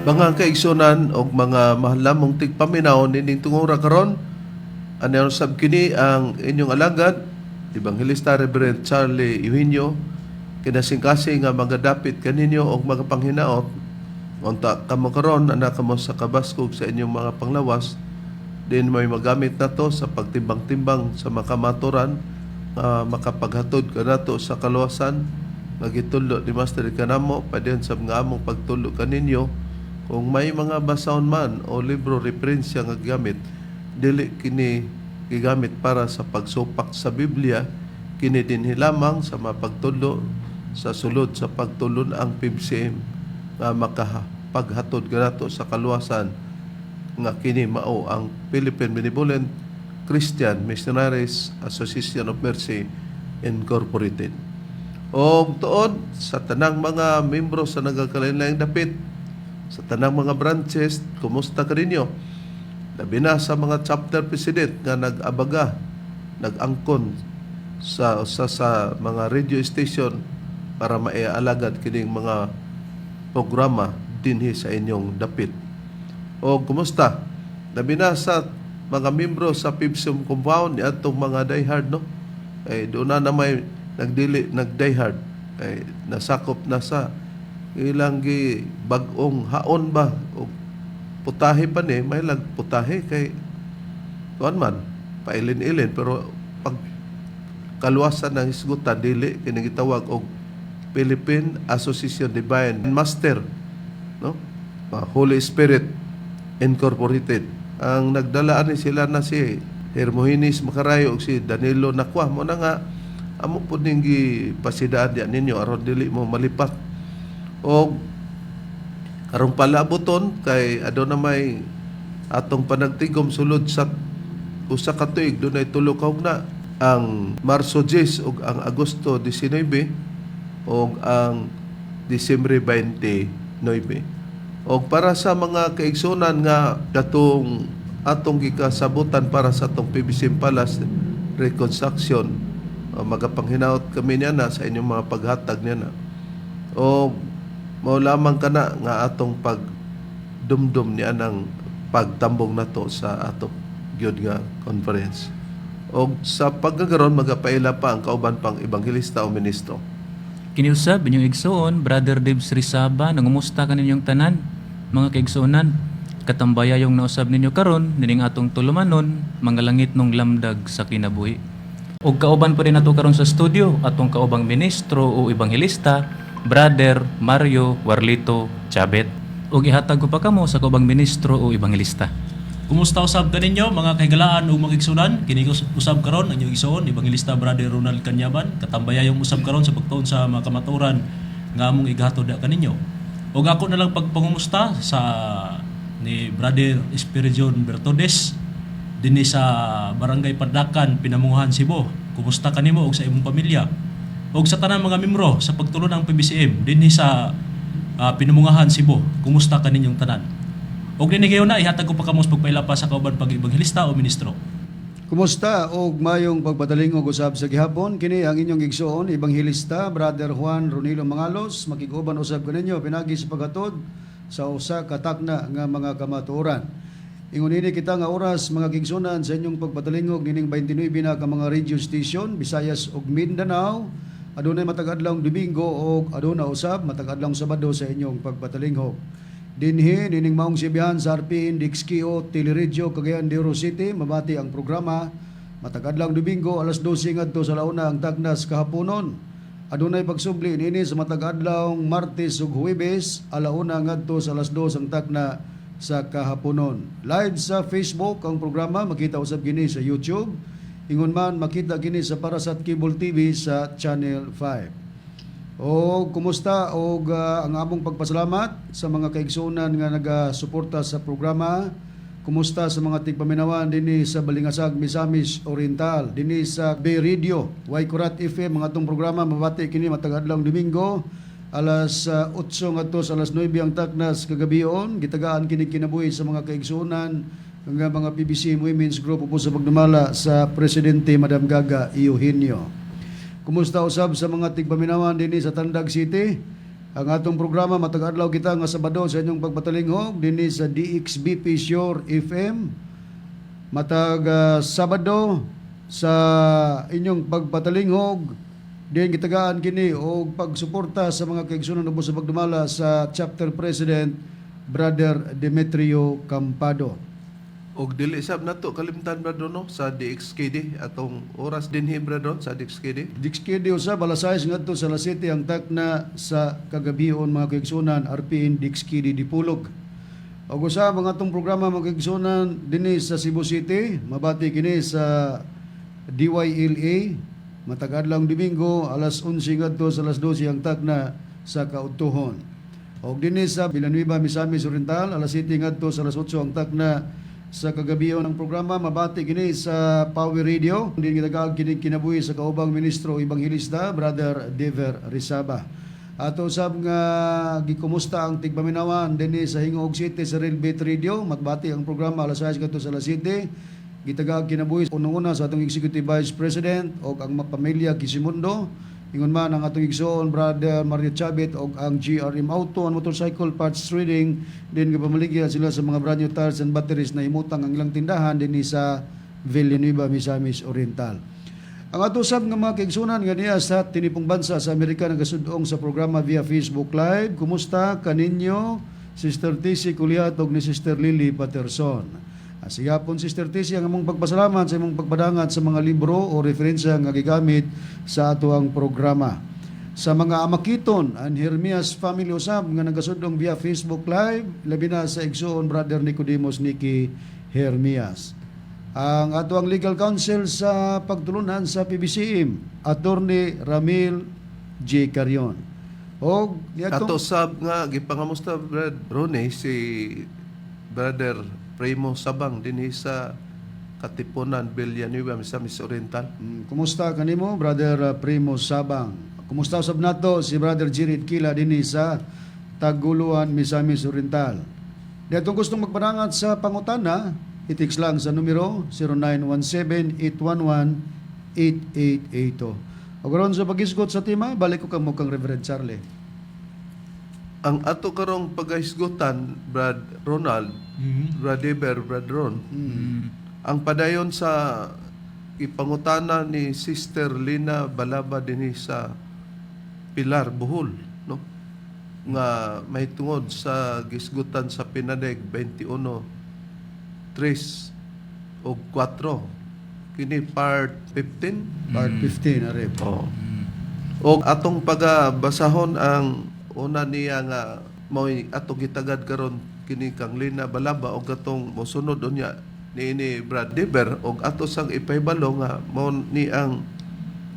Mga kaigsunan og mga mahal namong tigpaminaw nining tungura karon, ani sab kini ang inyong alagad, Ebanghelista Reverend Charlie Eugenio, kinasingkasing nga magadapit kaninyo og magapanghinaot. Unta kamo karon ana kamo sa kabaskog sa inyong mga panglawas, din may magamit nato sa pagtimbang-timbang sa makamaturan nga makapaghatod kanato sa kaluwasan nga gitudlo ni Master kanamo, padayon sa mga among pagtudlo kaninyo. Kung may mga basahon man o libro referensya nga gigamit, dili kini gigamit para sa pagsupak sa Biblia. Kini dinhi lamang sa mapagtudlo sa sulod sa pagtulon ang PBCM nga makapaghatod kanato sa kaluwasan, nga kini mao ang Philippine Benevolent Christian Missionaries Association of Mercy Incorporated. Og tuod sa tanang mga membro sa nagkalain-laing dapit, sa tanang mga branches, kumusta kaninyo? Labi na sa mga chapter president nga nag-abaga, nag-angkon sa mga radio station para maialagad kining mga programa dinhi sa inyong dapit. O kumusta? Labi na sa mga membro sa PIBSUM compound atong mga diehard, no? Eh doon na may nagdili nag diehard kay nasakop na sa ilang gi bag-ong haon ba o putahe pa ni may lag putahe kay kuan man pailin-ilin, pero pag kaluwasan ng hisgutan, dili kini gitawag og Philippine Association Divine Master, no? Holy Spirit Incorporated. Ang nagdala ani sila na si Hermogenes Macarayo ug si Danilo Nakwa. Mo na nga amo pud ning gipasidaan diyan ninyo aron dili mo malipat. Og karong palaboton kay aduna may atong panagtigom sulod sa 1 ka tuig, dunay 3 ka hugna, ang Marso 10 ug ang Agosto 19 ug ang Disyembre 29. Og para sa mga kaigsunan nga katong atong gikasabutan para sa atong PBC Palace reconstruction, magapanghinaot kami niya na sa inyong mga paghatag niya na. O mao lamang kana nga atong pagdumdum niya ng pagtambong nato sa ato gyud nga conference. Og sa pagkagaron, magapaila pa ang kauban pang ebanghelista o ministro. Kiniusab inyong igsoon, Brother Debs Rizaba, nangumusta kaninyong tanan, mga kaigsuonan. Katambayayong nausab ninyo karon nining atong tulumanon, mga langit nung lamdag sa kinabuhi. Og kauban pa rin nato karon sa studio atong kaubang ministro o ebanghelista, Brother Mario Warlito Chabet. Og ihatag ko pa kamo sa kaubang ministro o ebanghelista. Kumusta usab kaninyo, mga kahigalaan ug mga igsunan? Kini usab karon ang inyong igsoon, Ebanghelista Brother Ronald Kanyaban. Katambayayong usab karon sa pagtuon sa mga kamatuoran nga among igahatod kaninyo. Ug ako na lang pagpangumusta sa ni Brother Espiridion Bertodes dinhi sa Barangay Pandakan, Pinamungahan, Cebu. Kumusta kanimo ug sa imong pamilya? Ug sa tanang mga membro sa pagtulon ng PBCM dinhi sa Pinamungahan, Cebu. Kumusta kaninyong tanan? Og dinhi na ihatag ko pa kamo sa pagpaila pa sa kauban pag ebanghelista o ministro. Kumusta og mayong pagpatalingog usab sa gihapon? Kini ang inyong igsoon, Ebanghelista Brother Juan Ronilo Mangalos, makig-uban usab kaninyo pinagi sa paghatod sa usa ka takna nga mga kamatuoran. Ingon ini kita nga oras, mga kaigsunan, sa inyong pagpatalingog nining 29 na ka mga radio station, Visayas ug Mindanao. Adunay matag adlaw Domingo ug aduna usab matag adlaw Sabado sa inyong pagpatalingog. Dinhi nining maong sibihan sa RPN DXKO Teleradyo Cagayan de Oro City mabati ang programa matag adlaw Domingo alas 12 ngadto sa 1 ang tagnas kahaponon. Adunay pagsubli niini sa matag adlaw Martes ug Huwebes, 1 ngadto sa alas 2 ang tagna sa kahaponon. Live sa Facebook ang programa, makita usab kini sa YouTube. Ingon man makita kini sa Parasat Cable TV sa Channel 5. O kumusta og ang among pagpasalamat sa mga kaigsuonan nga nagasuporta sa programa. Kumusta sa mga tigpaminawan dinhi sa Balingasag, Misamis Oriental, dinhi sa Bay Radio, Waikurat FM, mga atong programa mabati kini matag adlaw Domingo alas 8 ngadto sa alas 9 ang taknas kagabion. Gitagaan kini kinabuhi sa mga kaigsuonan nga mga PBC Women's Group upo sa pagdumala sa Presidente Madam Gaga Eugenio. Kumusta usab sa mga tigpaminawan dinhi sa Tandag City? Ang atong programa matag adlaw kita nga Sabado sa inyong pagpatalingog dinhi sa DXBP Shore FM. Matag Sabado sa inyong pagpatalingog din gitagaan kini og pagsuporta sa mga kaigsunan ubos sa pagdumala sa chapter president, Brother Demetrio Campado. Og dili sab nato kalimtan, brother, no, sa DXKD atong oras dinhi, brother, sa DXKD. DXKD usab, alas 6 ngadto sa alas 7 ang takna sa kagabhion, mga kaigsunan, RPN DXKD Dipolog. Og usab ang atong programa, mga kaigsunan, dinhi sa Cebu City, mabati kini sa DYLA matag adlawng Domingo, alas 11 ngadto sa alas 12 ang takna sa kaudtuhon. Og dinhi sa Villanueva, Misamis Oriental, alas 7 ngadto sa alas 8 ang takna sa kagabion ng programa, mabati kini sa Power Radio. Din gitagaag kini kinabuhi sa kaubang ministro Ebanghilista Brother Dever Rizaba. Ato sab nga gikumusta ang tigpaminawan dinhi sa Gingoog City sa Real Beat Radio. Matbati ang programa alas 6 ngadto sa alas 7. Gitagaag kinabuhi unong-una sa atong Executive Vice President og ang pamilya Quisimundo. Ingon man ang atong igsoon Brother Mario Chavit og ang GRM Auto and Motorcycle Parts Trading din gapamaligya sila sa mga brand new tires and batteries na imutang ang ilang tindahan dinhi sa Villanueva, Misamis Oriental. Ang ato sab nga mga kaigsunan nga niya sa tinipong bansa sa Amerika nagasud-ong sa programa via Facebook Live. Kumusta kaninyo, Sister TC Kuliat og ni Sister Lily Patterson? Sigapon, Sister TC, ang among pagpasalamat sa imong pagpadangat sa mga libro o referensya nga gigamit sa atoang programa. Sa mga Amakiton and Hermias family usab nga nagasudong via Facebook Live, labi na sa igsoon Brother Nicodemus Nicky Hermias. Ang atoang legal counsel sa pagtulunan sa PBCM, Attorney Ramil J. Carion. Og Ato sab nga gipangamusta, Brad Ronnie, si Brother Primo Sabang dinhi sa Katipunan, Villanueva, Misamis Oriental. Kumusta kanimo, Brother Primo Sabang? Kumusta usab nato si Brother Jirit Kila dinhi sa Taguluan, Misamis Oriental. Di atong gustong magparangat sa pangutana, i-text lang sa numero 0917-811-8882. O karon sa paghisgot sa tema, balik ko kamo kang Reverend Charlie. Ang ato karong pagahisgutan, Brad Ronald, Brad Eber, Brad Ron, ang padayon sa ipangutana ni Sister Lina Balaba dinhi sa Pilar, Bohol, no? Nga mahitungod sa gisgutan sa Pinadeg 21 3 ug 4. Kini part 15. Part 15 arep. Oo. Og atong pagabasahon ang una niya nga mao'y atong gitagad karon kini kang Lina Balaba og atong mosunod unya niini Brad Dever og ato sang ipahibalo nga mao ni ang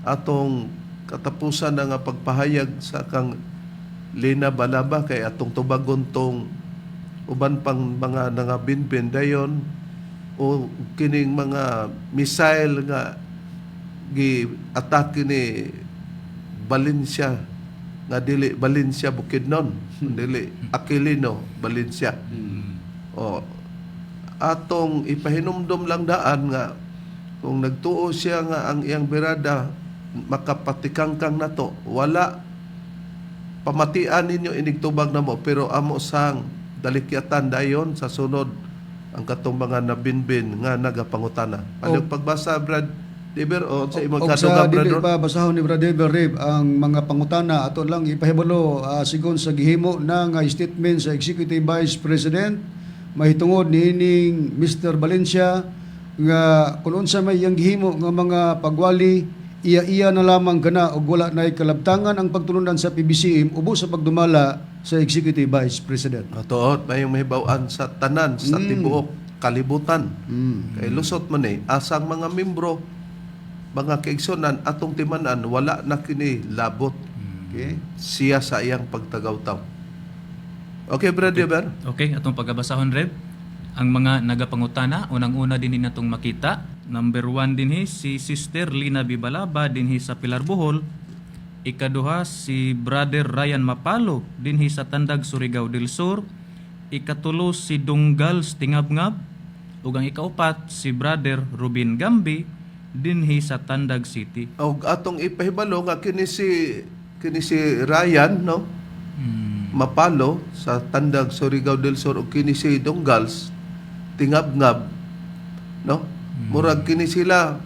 atong katapusan na nga pagpahayag sa kang Lina Balaba kay atong tubagon tong uban pang mga nangabinbin dayon o kining mga missile nga gi-atake ni Valencia nga dili Valencia Bukidnon, dili Aquilino Valencia. O atong ipahinumdom lang daan nga kung nagtuo siya nga ang iyang birada makapatikangkang nato, wala, pamatian ninyo inigtubag namo, pero amo sang dalikyatan dayon sa sunod ang katong mga nabinbin nga nagapangutana. Ano pagbasa, Brad Deber, o sa imong Og sa kaduga, Brad dili Ron? pa basahon ni Brother Rib ang mga pangutana, ato lang ipahibalo sigon sa gihimo na nga statement sa Executive Vice President mahitungod niining Mr. Valencia nga kung unsa may iyang gihimo nga mga pagwali, iya-iya na lamang kana og wala nay kalabtangan ang pagtulunan sa PBCM ubos sa pagdumala sa Executive Vice President. Tuod, mayong mahibaw-an sa tanan, sa tibuok kalibutan. Kay lusot man eh, asang mga membro, mga kaigsunan, atong timanan, wala na kini labot siya sa iyang pagtagaw-taw. Okay, Brother Deber? Okay, atong pagabasahon, Rev. Ang mga nagapangutana, unang-una din natong makita. Number 1 dinhi si Sister Lina Bibalaba dinhi sa Pilar, Bohol. Ikaduha si Brother Ryan Mapalo dinhi sa Tandag, Surigao del Sur. Ikatulo si Dunggal Stingabngab. Ug ang ikaupat si Brother Rubin Gambi dinhi sa Tandag City. Og atong ipahibalo nga kini si Ryan, no? Mapalo sa Tandag, Surigao del Sur, ug kini si Donggals Tingabngab, no? Murag kini sila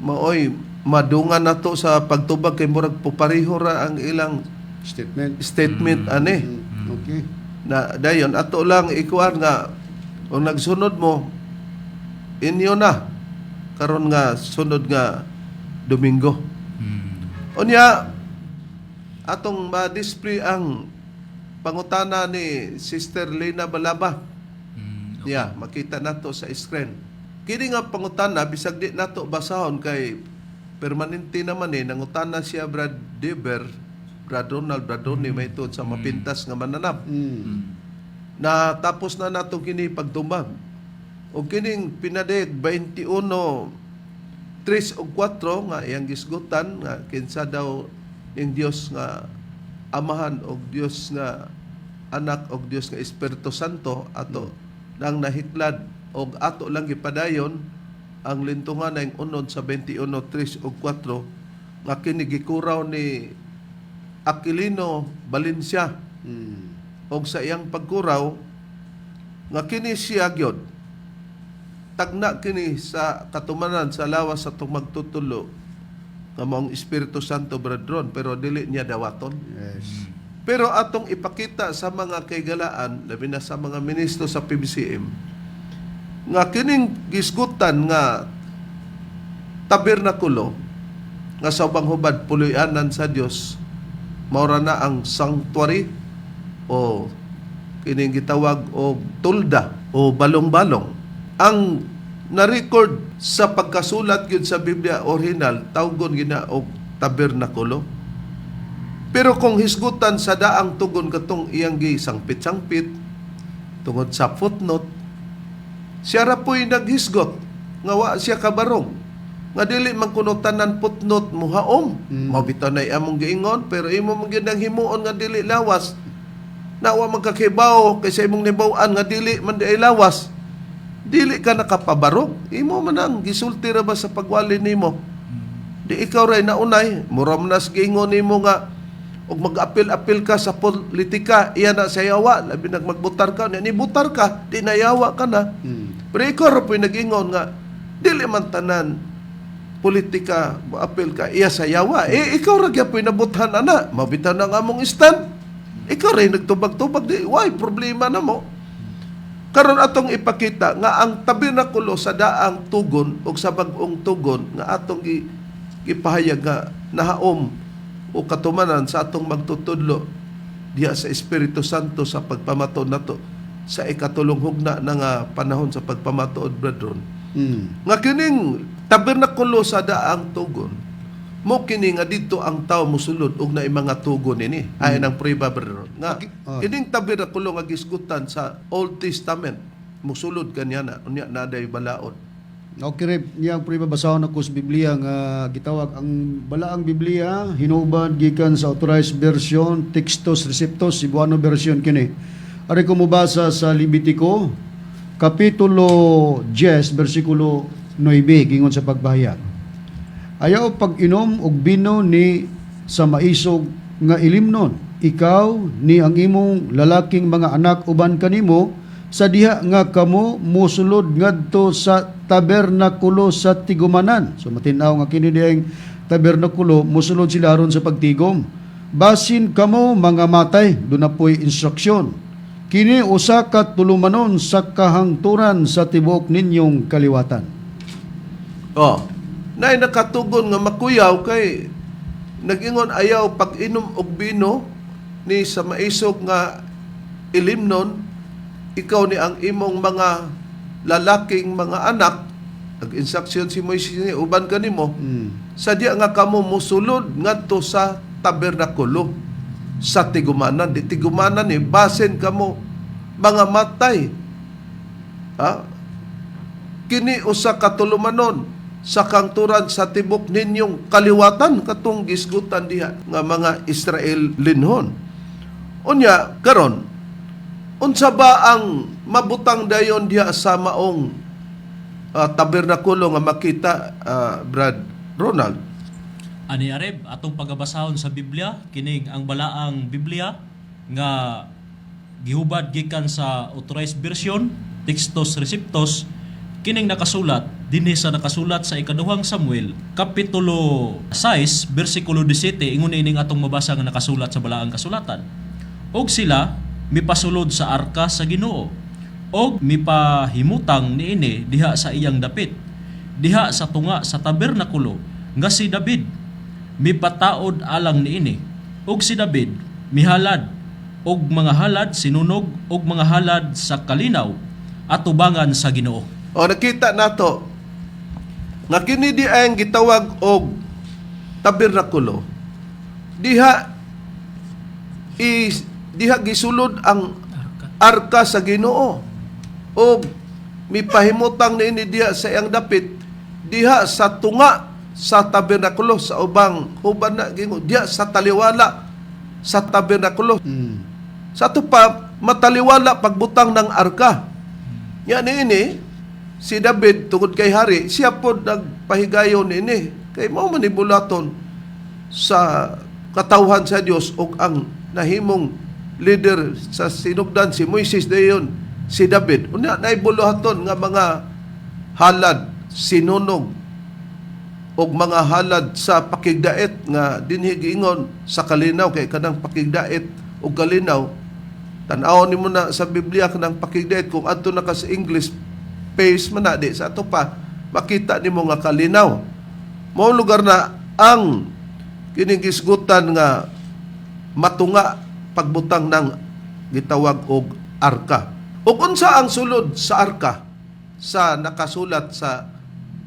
maoy madungan nato sa pagtubag kay murag pupareho ra ang ilang Statement. Statement ani. Na dayon ato lang ikuan nga kung nagsunod mo, inyo na karon nga sunod nga Domingo. Unya atong ma-display ang pangutana ni Sister Lena Balaba. Yeah, makita nato sa screen. Kini nga pangutana, bisag di nato basahon kay permanente naman eh, nangutana siya, Brad Deber, Brad Ronald, Brad Ronnie, may tuod sa mapintas nga mananap. Na tapos na nato kini pagtumbag. O kining pinadeg 21:3 ug 4 nga iyang gisgutan nga kinsa daw ning Dios nga Amahan og Dios nga Anak og Dios nga Espiritu Santo, ato nang nahiklad og ato lang gipadayon ang lintungan ng unod sa 21:3 ug 4 nga kini gikuraw ni Aquilino Valencia og sa iyang pagkuraw nga kini siya gyud tagna kini sa katumanan sa lawas sa atong magtutulo nga maong Espiritu Santo, brethren, pero dili niya dawaton. Pero atong ipakita sa mga kaigalaan, labi na sa mga ministro sa PBCM, nga kining gisgutan nga tabernakulo nga sa ubang hubad puloy-anan sa Dios, maura na ang sanctuary o kining gitawag og tulda o balong-balong. Ang na-record sa pagkasulat gyud sa Biblia original, tawgon gina og tabernakulo. Pero kung hisgutan sa daang tugon katong iyang gisangpit-sangpit tungod sa footnote, siya ra po'y naghisgot nga wa siya kabarong nga dili man kuno tanan footnote muhaom. Mao bitaw na among giingon, pero imo man gyud ang himuon nga dili lawas na wa man kakibaw kaysa imong nibaw-an nga dili man di ay lawas, dili ka nakapabarog. Imo man ang gisulti ra ba sa pagwali nimo. Di ikaw ray naunay, mura man nas giingon nimo nga og mag-apil-apil ka sa politika, iya na sa yawa, labi nag magbutar ka, ni butar ka, di na yawa ka na. Pero ikaw ra po'y nag-ingon nga dili man tanan politika apil ka iya sa yawa. Eh ikaw ra gyud po'y nabuthan ana, mabitaw na nga among stand. Ikaw ray nagtubag-tubag, di why problema na mo. Karon atong ipakita nga ang tabernakulo sa daang tugon o sa bag-ong tugon nga atong gipahayag nga nahaom o katumanan sa atong magtutudlo diha sa Espiritu Santo sa pagpamatuod nato sa ikatulong hugna na nga panahon sa pagpamatuod, brethren. Nga kining tabernakulo sa daang tugon mo kini nga didto ang tao mosulod og naay mga tugon ini ay nang prueba, brethren, nga kining tabernakulo nga gisgutan sa Old Testament, musulod kaniya na unya na day balaod. Okay, Rep. Niya ang basahon ako sa Biblia nga gitawag ang Balaang Biblia hinubad gikan sa Authorized Version Textus Receptus, Cebuano version kini. Ari ko mobasa sa Levitico kapitulo 10 bersikulo 9, gingon sa pagpahayag. "Ayaw pag-inom og bino ni sa maisog nga ilimnon, ikaw ni ang imong lalaking mga anak uban kanimo, sa diha nga kamo mosulod ngadto sa tabernakulo sa tigumanan." So matin-aw nga kini diyang tabernakulo, mosulod sila aron sa pagtigom. "Basin kamo mga matay," duna po'y instruksyon. "Kini usa ka tulumanon sa kahangturan sa tibuok ninyong kaliwatan." Oh. Nay nakatugon nga makuyaw kay nagingon ayaw pag-inom og bino ni sa maisog nga ilimnon, ikaw ni ang imong mga lalaking mga anak, nag-instruction si Moises ni uban kanimo sa diya nga kamo musulod ngadto sa tabernakulo sa tigumanan, di tigumanan ni, basin kamo mga matay, ha? Kini usa ka tulumanon sa kangturan sa tibok ninyong kaliwatan, katong gisgutan diha nga mga Israelinhon. Unya karon, unsa ba ang mabutang dayon diha sa maong tabernakulo nga makita, Brad Ronald? Ani Areb, atong pagabasahon sa Biblia, kining ang Balaang Biblia, Nga gihubad gikan sa Authorized Version, Textus Receptus, kining nakasulat dinhi sa nakasulat sa Ikaduhang Samuel kapitulo 6 bersikulo 17. Ingon ining atong mabasa nga nakasulat sa Balaang Kasulatan: "Og sila mipasulod sa arka sa Ginoo og mipahimutang niini diha sa iyang dapit, diha sa tunga sa tabernakulo nga si David mipataod alang niini. Og si David mihalad og mga halad sinunog og mga halad sa kalinaw atubangan sa Ginoo." O nakita nato nga kini di ang gitawag og tabernakulo. Diha gisulod ang arka sa Ginoo og mipahimutang niini diha sa iyang dapit, diha sa tunga sa tabernakulo, sa ubang huban na gingo diha sa taliwala sa tabernakulo. Sa ato pa mataliwala pagbutang ng arka. Nya niini si David, tungod kay hari siya, pod nagpahigayon niini kay mao man ni bulaton sa katawhan sa Dios ug ang nahimong leader sa sinugdan si Moises, dayon si David. Unya naay buluhaton nga mga halad sinunog og mga halad sa pakigdait nga dinhi giingon sa kalinaw, kay kanang pakigdait og kalinaw, tan-awon nimo na sa Biblia kanang pakigdait, kung adto na ka sa English page man na di sa ato pa makita nimo nga kalinaw. Mao lugar na ang kining gisgutan nga matunga pagbutang ng gitawag og arka. Ug unsa ang sulod sa arka sa nakasulat sa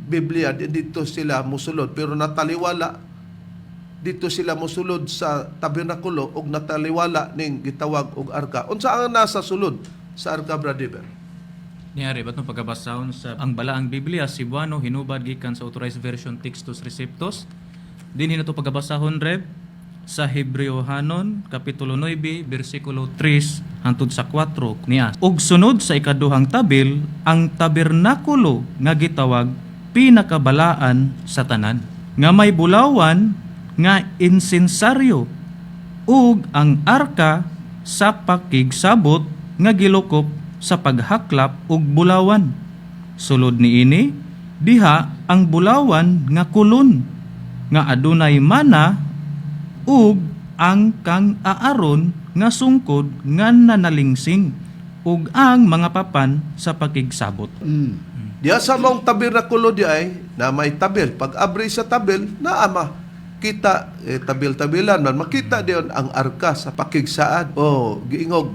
Biblia? Dito sila musulod, pero nataliwala dito sila musulod sa tabernakulo ug nataliwala ning gitawag og arka. Unsa ang nasa sulod sa arka, Brother? Niari ba't no pagkabasahon sa ang Balaang Biblia Cebuano hinubad gikan sa Authorized Version, Textus Receptus. Dinhi nato pagkabasahon, Reb, sa Hebreohanon kapitulo 9 bersikulo 3 hangtod sa 4 niya. "Ug sunod sa ikaduhang tabil ang tabernakulo nga gitawag pinakabalaan sa tanan, nga may bulawan nga insensaryo ug ang arka sa pakigsabot nga gilukop sa paghaklap og bulawan. Sulod niini diha ang bulawan nga kulon nga adunay mana ug ang kang Aaron nga sungkod nga nanalingsing ug ang mga papan sa pakigsabot." Diya sa maong tabernakulo di ay na may tabil. Pag abri sa tabil, naa makita eh, tabil-tabilan man makita diyon ang arka sa pakigsaad o giingog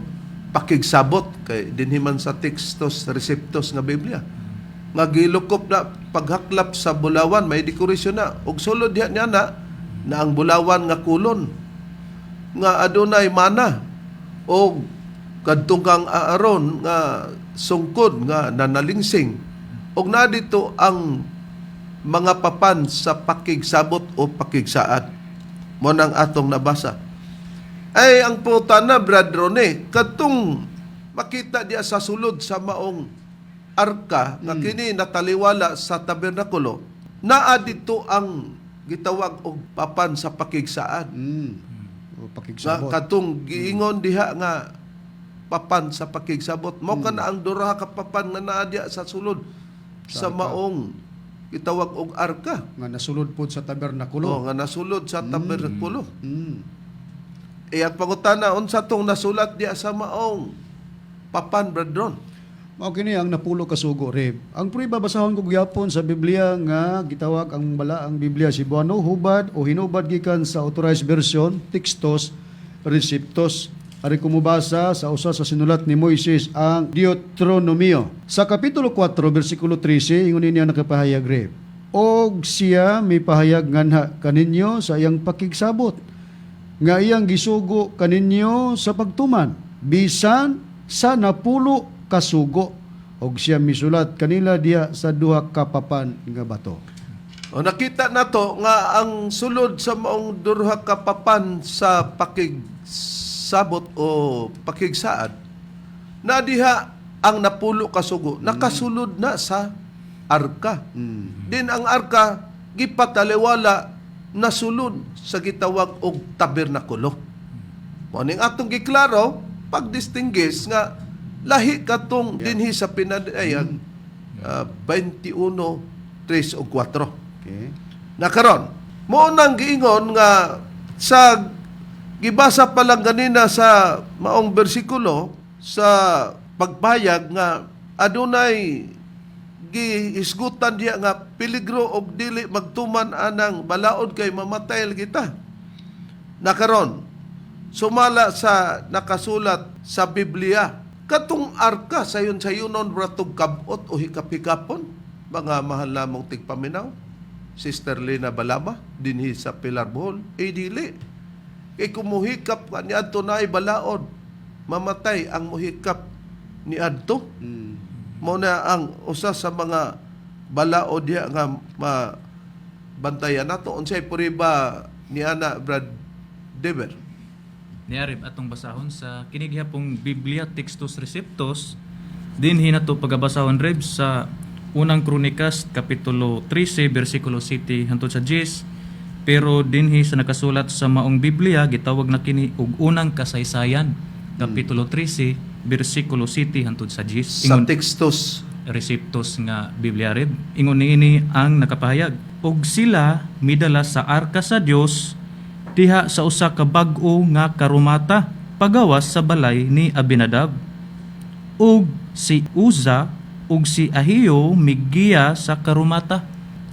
pakigsabot kay dinhi man sa Textus Receptus nga Biblia. Nga gilukop na paghaklap sa bulawan, may dekorasyon na ug sulod diha niya na na ang bulawan nga kulon nga adunay mana o kadtong kang Aaron nga sungkod nga nanalingsing og na dito ang mga papan sa pakigsabot o pakigsaad. Mo nang atong nabasa. Ay ang puta na, Brad Rone, kadtong makita diya sa sulod sa maong arka nga kini nataliwala sa tabernakulo, naa dito ang gitawag og papan sa pakigsaad. O Nga pakigsabot. katong giingon diha nga papan sa pakigsabot mo kana ang dura ka papan nga naa diha sa sulod sa maong gitawag og arka. Nga nasulod pod sa tabernakulo. O, nga nasulod sa tabernakulo. Eh ang pangutana, unsa tong nasulat diha sa maong papan, Bradron? Mao kini ang napulo ka sugo, Reb. Ang prueba, basahon ko gyapon sa Biblia nga gitawag ang Balaang Biblia Cebuano hubad o hinubad gikan sa Authorized Version, Textos Receptus. Ari kumubasa sa usa sa sinulat ni Moises, ang Deuteronomio. Sa kapitulo 4 bersikulo 13, ingon niya nakapahayag, Reb: "Og siya mipahayag nganha kaninyo sa iyang pakigsabot nga iyang gisugo kaninyo sa pagtuman bisan sa 10 ka sugo, og siya misulat kanila diha sa duha ka papan nga bato." O nakita nato nga ang sulod sa maong durha ka papan sa pakigsabot o pakigsaad na diha ang 10 ka sugo nakasulod na sa arka. Din ang arka gipataliwala na sulod sa gitawag og tabernakulo. Mao ning atong giklaro pagdistinguish nga lahi katong dinhi sa pinadayag 21:3 ug 4. Okay. Na karon, mao nang giingon nga sa gibasa pa lang ganina sa maong bersikulo sa pagpahayag nga adunay gihisgutan diya nga peligro og dili magtuman anang balaod kay mamatay kita. Nakaron, sumala sa nakasulat sa Biblia, katong arka sayon sayunon bratog kabot o hikap-hikapon, mga mahal namong tigpaminaw, Sister Lena Balama, dinhi sa Pilar Bohol, eh dili. Kay kumuhikap ka niadto na ay balaod, mamatay ang muhikap niadto. Mao na ang usa sa mga balaod diha nga mabantayan nato. Unsay puriba ni ana, Brad Dever? Niarib atong basahon sa kini gihapong Biblia Textus Receptus, dinhi nato pagabasahon, Reb, sa Unang Kronikas kapitulo 13 bersikulo 7 hangtod sa 10, pero dinhi sa nakasulat sa maong Biblia gitawag na kini og Unang Kasaysayan kapitulo 13 bersikulo 7 hangtod sa 10. Sa Ingon Textus Receptus nga Biblia, Reb. Ingon niini ang nakapahayag: "Ug sila midala sa arka sa Dios diha sa usa ka bag-o nga karumata pagawas sa balay ni Abinadab. Ug si Uza ug si Ahio migiya sa karumata.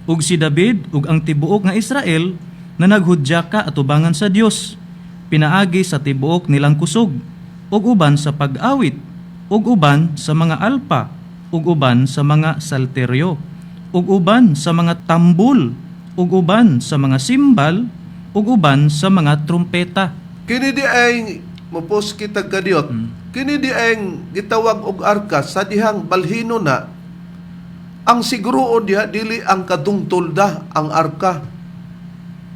Ug si David ug ang tibuok nga Israel na naghudya ka atubangan sa Dios pinaagi sa tibuok nilang kusog ug uban sa pag-awit ug uban sa mga alpa ug uban sa mga salteryo ug uban sa mga tambol ug uban sa mga simbal ug uban sa mga trumpeta." Kini di ay mupos kita kadiot. Kini di ay gitawag og arka sa dihang balhino na ang siguroon diha dili ang kadungtolda ang arka.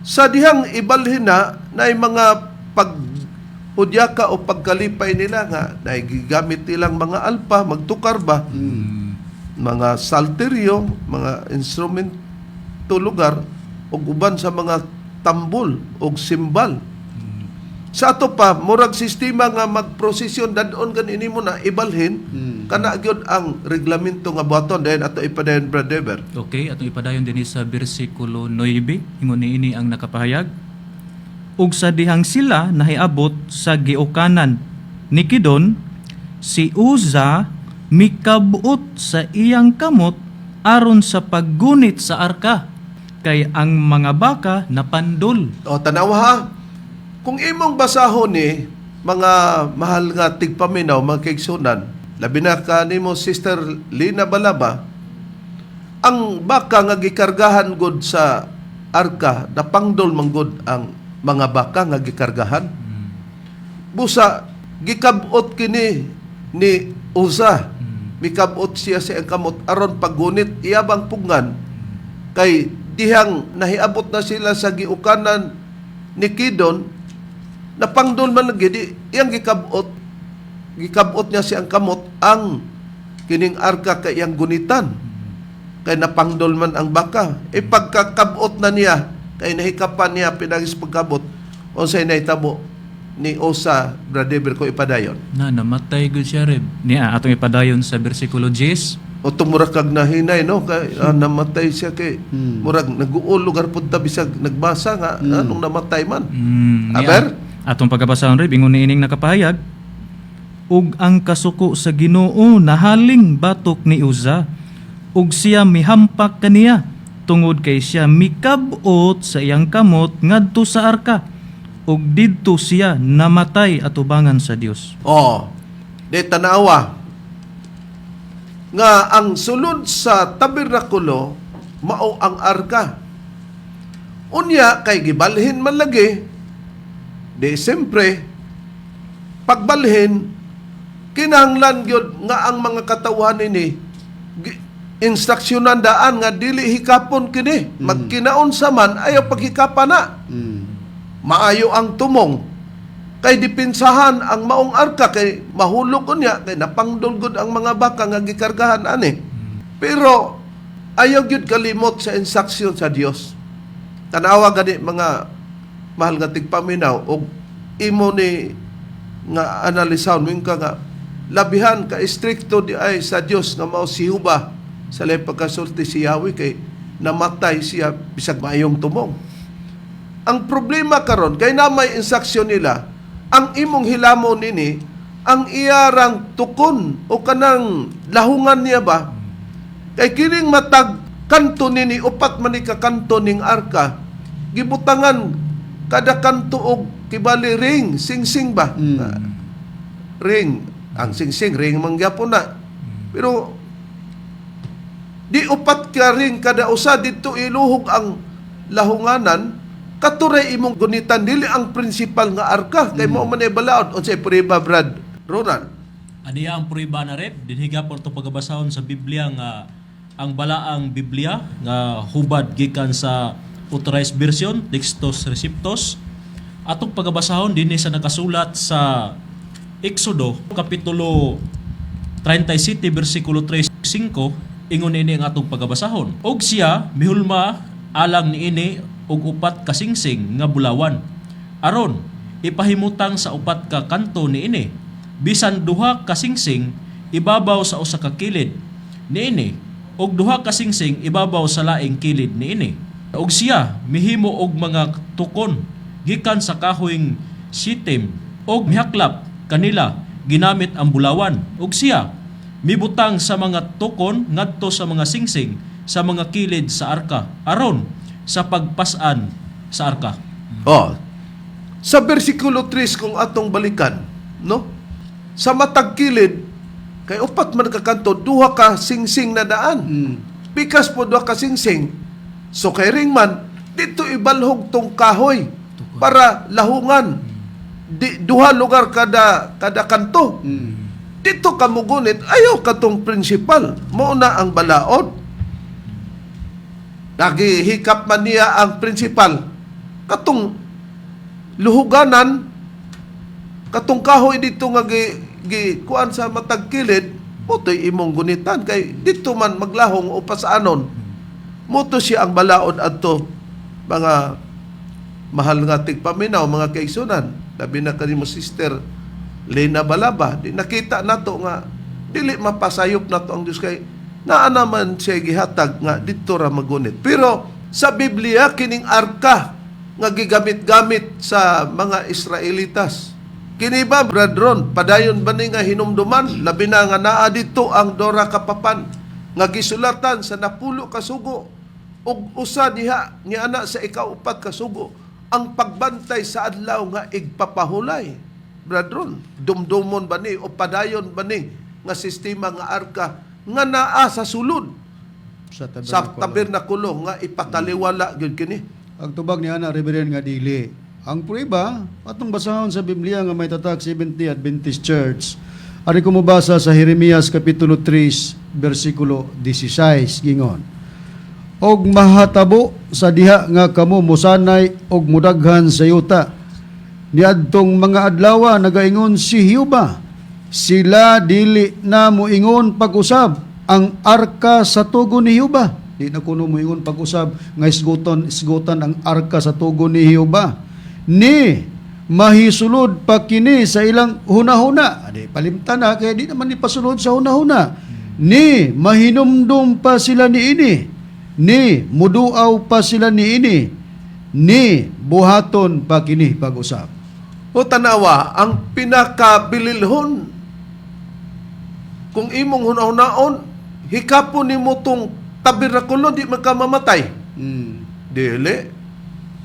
Sa dihang ibalhin na naay mga paghudyaka o pagkalipay nila nga naay gigamit nilang mga alpa, magtukar ba, mga salteryo, mga instrumento lugar ug uban sa mga tambol og simbal. Sa ato pa, murag sistema nga magprosesyon dadon gan ini mo na ibalhin, kana gyud ang reglamento nga buhaton dayon ato ipadayon, Brad Dever. Okay, atong ipadayon dinhi sa bersikulo 9, ingon niini ang nakapahayag: "Ug sa dihang sila nahiabot sa giukanan ni Kidon, si Uza mikabuot sa iyang kamot aron sa paggunit sa arka kay ang mga baka napandol." O tanawa ha. Kung imong basahon ni mga mahal nga tigpaminaw, mga kaigsunan, labi na ka nimo, Sister Lina Balaba, ang baka nga gikargahan gud sa arka, napangdol man gud ang mga baka nga gikargahan. Busa gikabot kini ni Uza. Mikabot siya sa iyang kamot aron paggunit iyabang pugngan kay dihang nahiabot na sila sa giukanan ni Kidon, napangdol man lagi di iyang gikabot, gikabot niya siyang kamot ang kining arka kay iyang gunitan kay napangdol man ang baka. E pagkakabot na niya kay nahikapan niya pinagis pagkabot, unsay nahitabo ni Osa, Brad Dever, ko ipadayon? Na namatay gud siya, Reb. Niya atong ipadayon sa bersikulo 10. O tumurag kag nahinay no kay namatay siya kay murag naguol lugar pud ta bisag nagbasa nga anong namatay man. Niya, Aber? atong pagkabasahon, Reb, ingon niining nakapahayag: "Ug ang kasuko sa Ginoo nahaling batok ni Uza ug siya mihampak kaniya tungod kay siya mikab-ot sa iyang kamot ngadto sa arka ug didto siya namatay atubangan sa Dios." Oh, di tanawa nga ang sulod sa tabernakulo mao ang arka. Unya kay gibalhin man lagi, di siyempre pagbalhin kinahanglan gyud nga ang mga katawhan nini instruksyonan daan nga dili hikapon kini, magkinaon sa man ayaw paghikapan na. Maayo ang tumong kay dipinsahan ang maong arka kay mahulog unya kay napangdulgod ang mga baka nga gikargahan ani. Pero ayaw gyud kalimot sa instruksyon sa Dios. Tanawa gani, mga mahal nga tigpaminaw, og imo ni nga analisahon mo ka nga labihan ka istrikto di ay sa Dios nga mao si Jehova sa lahi pagkasulti si Yahweh kay namatay siya bisag maayong tumong. Ang problema karon kay na may instruction nila, ang imong hilamo nini ang iyarang tukon o kanang lahungan niya ba, kay kining matag kanto nini, upat man ni ka kanto ning arka, gibutangan kada kanto og kibali ring singsing ba. Ah, ring ang singsing, ring man gyapon na, pero di upat ka ring kada usa didto iluhog ang lahunganan. Katuray imong gunitan, dili ang principal nga arka kay mao man ay balaod. Unsay prueba, Brad Ronald? Aniya ang prueba na, Reb, dinhi gapon itong pagabasahon sa Biblia nga ang balaang Biblia nga hubad gikan sa Authorized Version, Textus Receptus. Atong pagabasahon dinhi sa nakasulat sa Exodo kapitulo 37 bersikulo 3-5, ingon ini ang atong pagabasahon. Og siya mihulma alang niini og upat ka singsing nga bulawan. Aron ipahimutang sa upat ka kanto niini, bisan duha ka singsing ibabaw sa usa ka kilid niini og duha ka singsing ibabaw sa laing kilid niini. Og siya mihimo og mga tukon gikan sa kahoyng sitim og mihaklap kanila ginamit ang bulawan. Og siya mibutang sa mga tukon ngadto sa mga singsing sa mga kilid sa arka aron sa pagpas-an sa arka. Oh. Sa bersikulo 3 kung atong balikan, no? Sa matag kilid kay upat man ka kanto, duha ka singsing na daan. Pikas po duha ka singsing. So kay ring man dito ibalhog tong kahoy para lahungan. Di, duha lugar kada kada kanto. Dito ka mugunit, ayaw katong principal. Mao na ang balaod. Nagihikap man niya ang principal. Katong luhuganan, katong kahoy dito nga gi kuan sa matag kilid, moto'y imong gunitan kay dito man maglahong o pasaanon. Moto siya ang balaod adto, mga mahal nga tigpaminaw, mga kaigsunan, labi na kanimo, Sister Lena Balaba. Di nakita nato nga dili mapasayop nato ang Dios kay naa naman siya gihatag nga didto ra magunit. Pero sa Biblia, kining arka nga gigamit-gamit sa mga Israelitas, kini ba, Brad Ron, padayon ba ni nga hinumduman, labi na nga naa didto ang Dora Kapapan nga gisulatan sa 10 ka sugo, ug usa diha ni ana sa ikaupat ka sugo ang pagbantay sa adlaw nga igpapahulay? Brad Ron, dumdumon ba ni o padayon ba ni nga sistema nga arka nga naa sa sulod sa sa tabernakulo. Tabernakulo nga ipataliwala gyud kini? Ang tubag ni ana, Reverend, nga dili. Ang prueba, atong basahon sa Biblia nga may tatak Seventh-day Adventist Church. Ari ko mobasa sa Jeremias kapitulo 3 bersikulo 16, gingon: "Og mahatabo sa diha nga kamo musanay og mudaghan sa yuta. Niadtong mga adlawa, nagaingon si Jehova, sila dili na moingon pag-usab, 'Ang arka sa tugon ni Jehova.'" Di na kuno moingon pag-usab nga isguton isgutan ang arka sa tugon ni Jehova. "Ni mahisulod pa kini sa ilang hunahuna." Adi palimtan na kay di naman ipasulod sa hunahuna. "Ni mahinumdum pa sila niini. Ni muduaw pa sila niini. Ni buhaton pa kini pag-usab." O tanawa, ang pinakabililhon, kung imong hunahunaon, hikapon nimo tong tabernakulo, di man ka mamatay. Dili.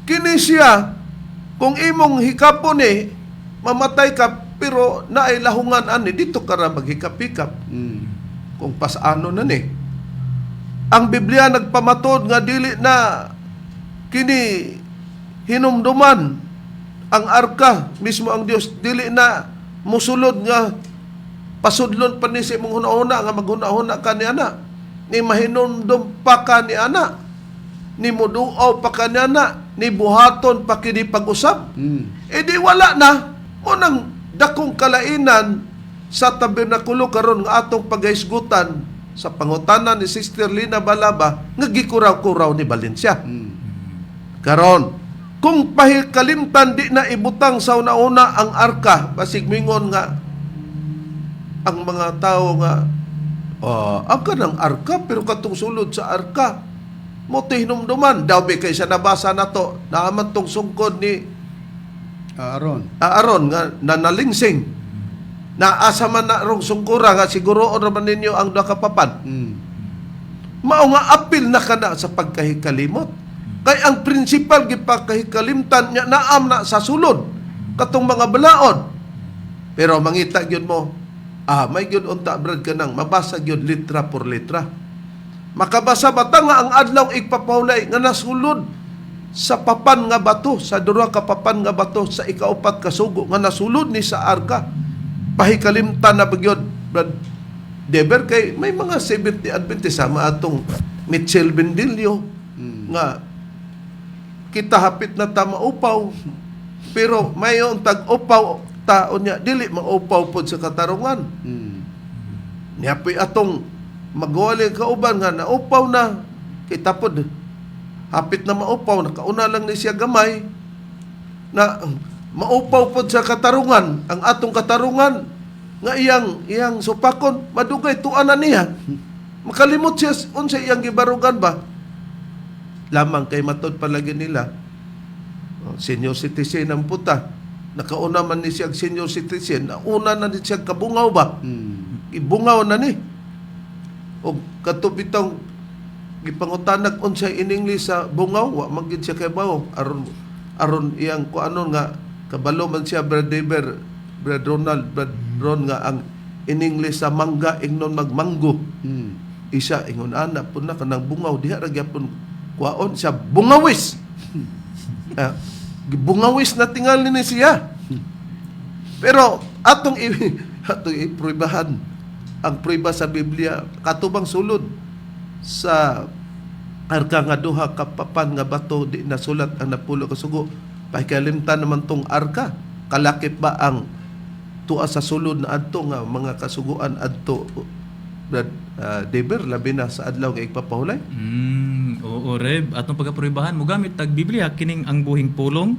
Kini siya, kung imong hikapon eh, mamatay ka, pero naay lahungan ani, dito ka ra maghikap-hikap. Kung pasano na ni. Ang Biblia nagpamatod nga dili na kini hinumduman ang arka mismo, ang Dios dili na musulod nga pasudlon pa ni sa imong hunahuna nga maghunahuna ka ni ana, ni mahinumdum pa ka ni ana, ni muduaw pa ka ni ana, ni buhaton pa kini pag-usab. E di wala na mo nang dakong kalainan sa tabernakulo karon nga atong pagahisgutan sa pangutana ni Sister Lina Balaba nga gikuraw-kuraw ni Valencia. Karon, Kung pahikalimtan di na ibutang sa una-una ang arka, basig mingon nga ang mga tao nga ang kanang arka, pero katong sulod sa arka mo hinumduman daw bi kaysa nabasa nato naaman tong sungkod ni Aaron. Aaron nga nanalingsing, naasa man na rong sungkura nga siguro raman ninyo ang duha ka papan. Mao nga apil na kana sa pagkahikalimot. Kay ang principal gipakahikalimtan nya naam na sa sulod katong mga balaod. Pero mangita gyud mo, may gyud unta, brad, kanang mabasa gyud litra por litra. Makabasa ba ta nga ang adlaw igpapahulay nga nasulod sa papan nga bato, sa duha ka papan nga bato sa ikaupat ka sugo nga nasulod ni sa arka? Pahikalimtan na ba gyud, brad Deber, kay may mga 70 Adventist sama atong Mitchell Bendilio nga kita hapit na ta maupaw, pero mayon tag upaw tao niya dili maupaw pod sa katarungan. Niya po'y atong magwali kauban nga naupaw na, kita pod hapit na maupaw, nakauna lang ni siya gamay na maupaw pod sa katarungan. Ang atong katarungan nga iyang iyang supakon madugay tuan na niya, makalimot siya unsa iyang gibarugan ba lamang kay matod palagi nila, oh, senior citizen ang puta, nakauna man ni siya og senior citizen, nauna na ni siya kabungaw ba. Ibungaw na ni og kadto bitong gipangutanag unsa in English sa bungaw, wa man gid siya kabaw aron aron iyang kuanon nga kabalo man siya, Brad Deber, Brad Ronald, Brad Ron, nga ang in English sa mangga ingnon magmanggo. Isa ingon ana pud na kanang bungaw diha ra gyapon kuaon siya bungawis. Ah, gibungawis na tingali ni siya. Pero atong ipruibahan ang pruiba sa Biblia katubang sulod sa arka nga duha ka papan nga bato di nasulat ang napulo ka sugo. Pahikalimtan naman tong arka, kalakip ba ang tuwa sa sulod na adto nga mga kasuguan adto, Brad Deber, labi na sa adlaw nga igpapahulay? Oo, Reb. Atong pagapruibahan, mogamit tag Biblia kining ang buhing pulong.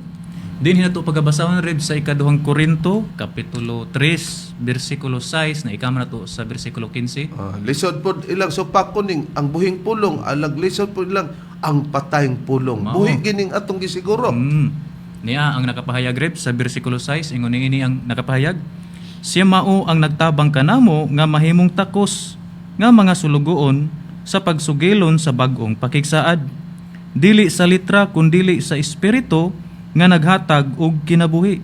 Din hinato pagabasahon, Reb, sa ikaduhang Korinto, kapitulo 3, bersikulo 6 na ikama nato sa bersikulo 15. Ah, lisod pod ilang supakon ning ang buhing pulong, alag lisod pod ilang ang patayng pulong. Mao. Buhi gining atong gisiguro. Niya ang nakapahayag, Reb, sa bersikulo 6, ingon niini ang nakapahayag. Siya mao ang nagtabang kanamo nga mahimong takos nga mga sulugoon sa pagsugilon sa bag-ong pakigsaad. Dili sa litra kundili sa espiritu nga naghatag og kinabuhi.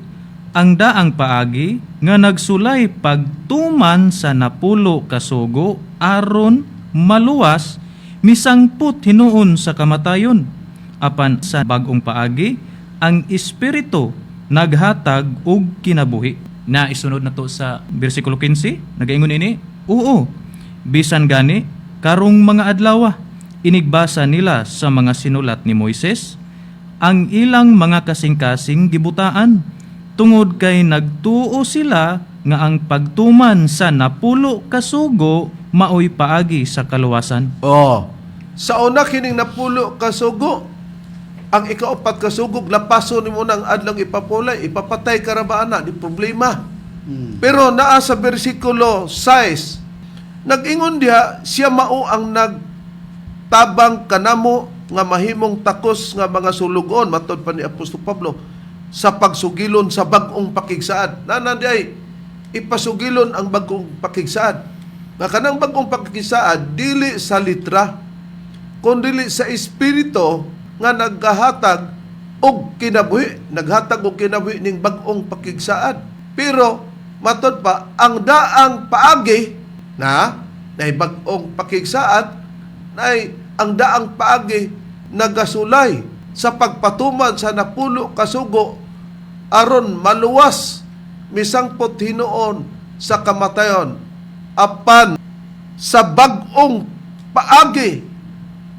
Ang daang paagi nga nagsulay pagtuman sa napulo kasugo aron maluwas misangpot hinuon sa kamatayon. Apan sa bag-ong paagi, ang espiritu naghatag og kinabuhi. Na isunod na to sa bersikulo 15, nagaingon ini, oo, bisan gani karong mga adlaw, inigbasa nila sa mga sinulat ni Moises, ang ilang mga kasing-kasing gibutaan tungod kay nagtuo sila nga ang pagtuman sa napulo kasugo maoy paagi sa kaluwasan. Oh. Sa una kining napulo kasugo, ang ikaupat kasugog lapaso nimo nang adlaw ipapulay, ipapatay ka ra ba ana, di problema. Pero naa sa bersikulo 6, nag-ingon diha siya mao ang nagtabang kanamo nga mahimong takos nga mga sulugoon, matod pa ni Apostol Pablo, sa pagsugilon sa bag-ong pakigsaad. Nana di ay ipasugilon ang bag-ong pakigsaad. Nga kanang bag-ong pakigsaad dili sa litra kundi sa espiritu nga naghahatag og kinabuhi, naghatag og kinabuhi ning bag-ong pakigsaad. Pero matod pa ang daang paagi na nay bag-ong pakigsaad nay ang daang paagi nagasulay sa pagpatuman sa napulo kasugo aron maluwas misangpot hinuon sa kamatayon, apan sa bag-ong paagi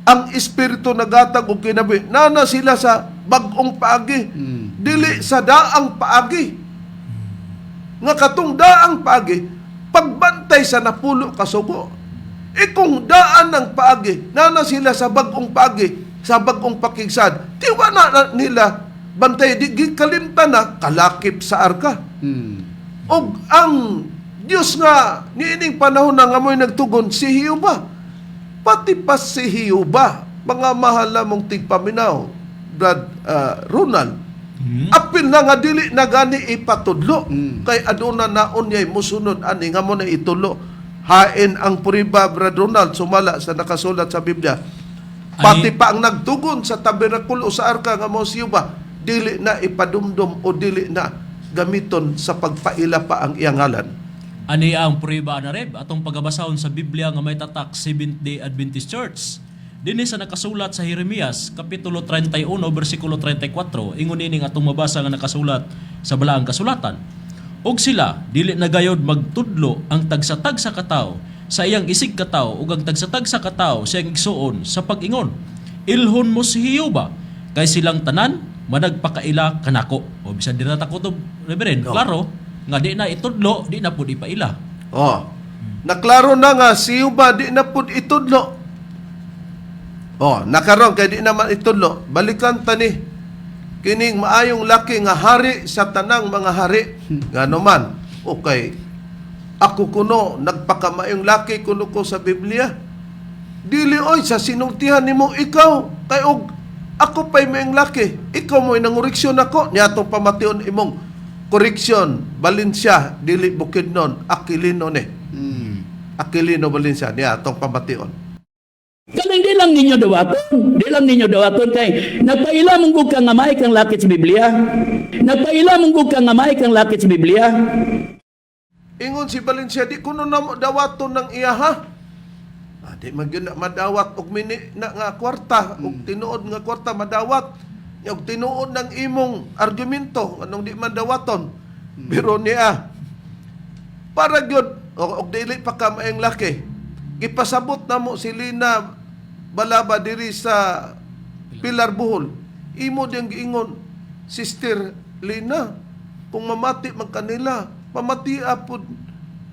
ang espiritu nagatag og kinabuhi. Nana sila sa bag-ong paagi, dili sa daang paagi nga katong daang paagi pagbantay sa napulo kasugo. E kung daan ng paagi, nana sila sa bag-ong paagi, sa bag-ong pakigsad, tiwa na nila. Bantay di gikalimtan na kalakip sa arka. Og ang Dios nga niining panahon na nga mo'y nagtugon si Jehova. Pati pa si Jehova, mga mahal na mong tigpaminaw, Brad Ronald. Apil na nga dili na gani ipatudlo kay aduna naon yay musunod ani nga mo na itulo. Hain ang puriba, Brad Ronald, sumala sa nakasulat sa Biblia. Pati pa ang nagtugon sa tabernakulo o sa arka nga mo si Jehova, dili na ipadumdum o dili na gamiton sa pagpaila pa ang iyang ngalan. Ani ang prueba na reb atong pagabasahon sa Biblia nga may tatak Seventh-day Adventist Church. Dinhi sa nakasulat sa Jeremias kapitulo 31 bersikulo 34, ingon ini nga atong mabasa nga nakasulat sa balaang kasulatan. Og sila dili na gayod magtudlo ang tagsa-tagsa ka tawo sa iyang isig katawo ug ang tagsa-tagsa ka tawo sa iyang igsuon sa pag-ingon. Ilhon mo si Jehova kay silang tanan managpakaila kanako. O bisan dira ta kutob, Reverend, klaro nga di na itudlo, di na pud ipaila. Oh. Naklaro na nga si Jehova di na pud itudlo. Oh, nakaron kay di naman itudlo. Balikan ta ni kining maayong laki nga hari sa tanang mga hari. Ngano man? Okay. Ako kuno nagpakamaayong laki kuno ko sa Biblia. Dili oy sa sinultihan nimo ikaw kay og ako pa'y maayong laki. Ikaw mo'y nangoreksyon ako niatong pamation imong koreksyon. Valencia dili Bukidnon, Aquilino ni. Aquilino Valencia niya atong pamation. Kanang di lang ninyo dawaton, di lang ninyo dawaton kay nagpaila mong gug ka nga maay kang lakit sa Biblia. Nagpaila mong gug ka nga maay kang lakit sa Biblia. Ingon si Valencia, di kuno na mo dawaton ng iya ha. Ah, di man gyud na madawat og mini na nga kwarta, og tinuod nga kwarta madawat. Nya og tinuod ng imong argumento anong di man dawaton. Pero niya para gyud og dili pa ka maayong laki. Gipasabot na mo si Lina Balaba diri sa Pilar Bohol. Imo diyang giingon, Sister Lina, kung mamati man kanila, pamatia pod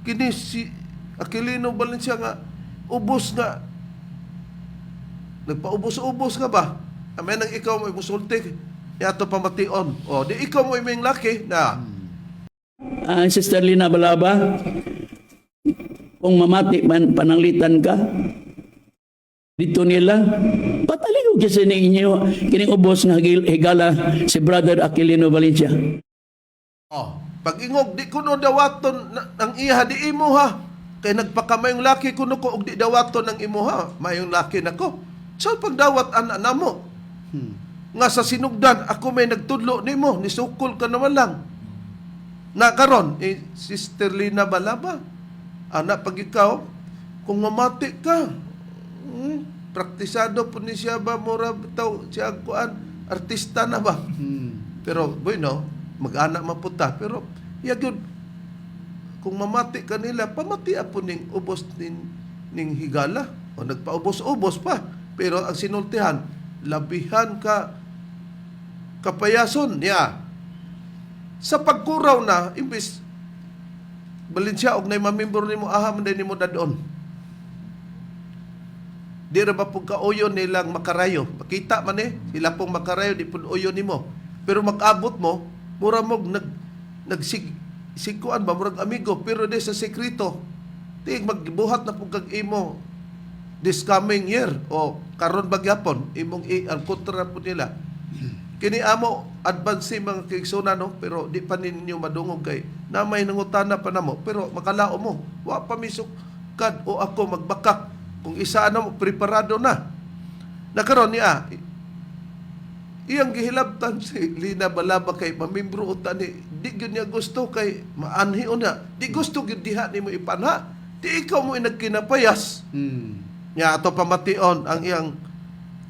kini si Aquilino Valencia nga ubos nga nagpaubos-ubos ka ba? Amen ang ikaw mo musulti. Yato pamation. O, di ikaw mo imong laki na. Ah, Sister Lina Balaba, kung mamati man pananglitan ka, dito nila, pataligog kasi ninyo, kining ubos nga higala si Brother Aquilino Valencia. Oh, pag ingog di kuno dawaton ang iha di imo ha. Kay nagpakamayong laki kuno ko og di dawaton ang imo ha. Mayong laki nako. So pagdawat ana namo. Nga sa sinugdan ako may nagtudlo nimo, nisukol ka naman lang. Na karon eh, Sister Lina Balaba. Ana pag ikaw kung mamati ka, praktisado po ni siya ba mura bitaw siya kuan artista na ba? Pero bueno, mag-anak maputa pero iya gyud kung mamati kanila, pamati po ning ubos ning higala o nagpaubos-ubos pa. Pero ang sinultihan, labihan ka kapayason niya. Sa pagkuraw na, imbis Valencia og nay mamembro nimo aha man day nimo dadon. Di ra ba pud kauyon nilang makarayo? Makita man eh, sila pong makarayo di pud uyon nimo. Pero mag-abot mo, mura mog nag nagsig sigkuan ba murag amigo pero di sa sekreto. Ti magbuhat na pud kag imo this coming year o karon ba gyapon imong i ang kontra po nila. Kini amo advance mga kaigsoona no, pero di pa ninyo madungog kay namay nangutana pa namo pero makalao mo wa pa misukad o ako magbakak kung isa na mo preparado na. Nakaron niya iyang gihilabtan si Lina Balaba kay mamimbro uta ni di gyud niya gusto kay maanhi una di gusto gyud diha nimo ipanha di ikaw mo nagkinapayas. Nya ato pamation ang iyang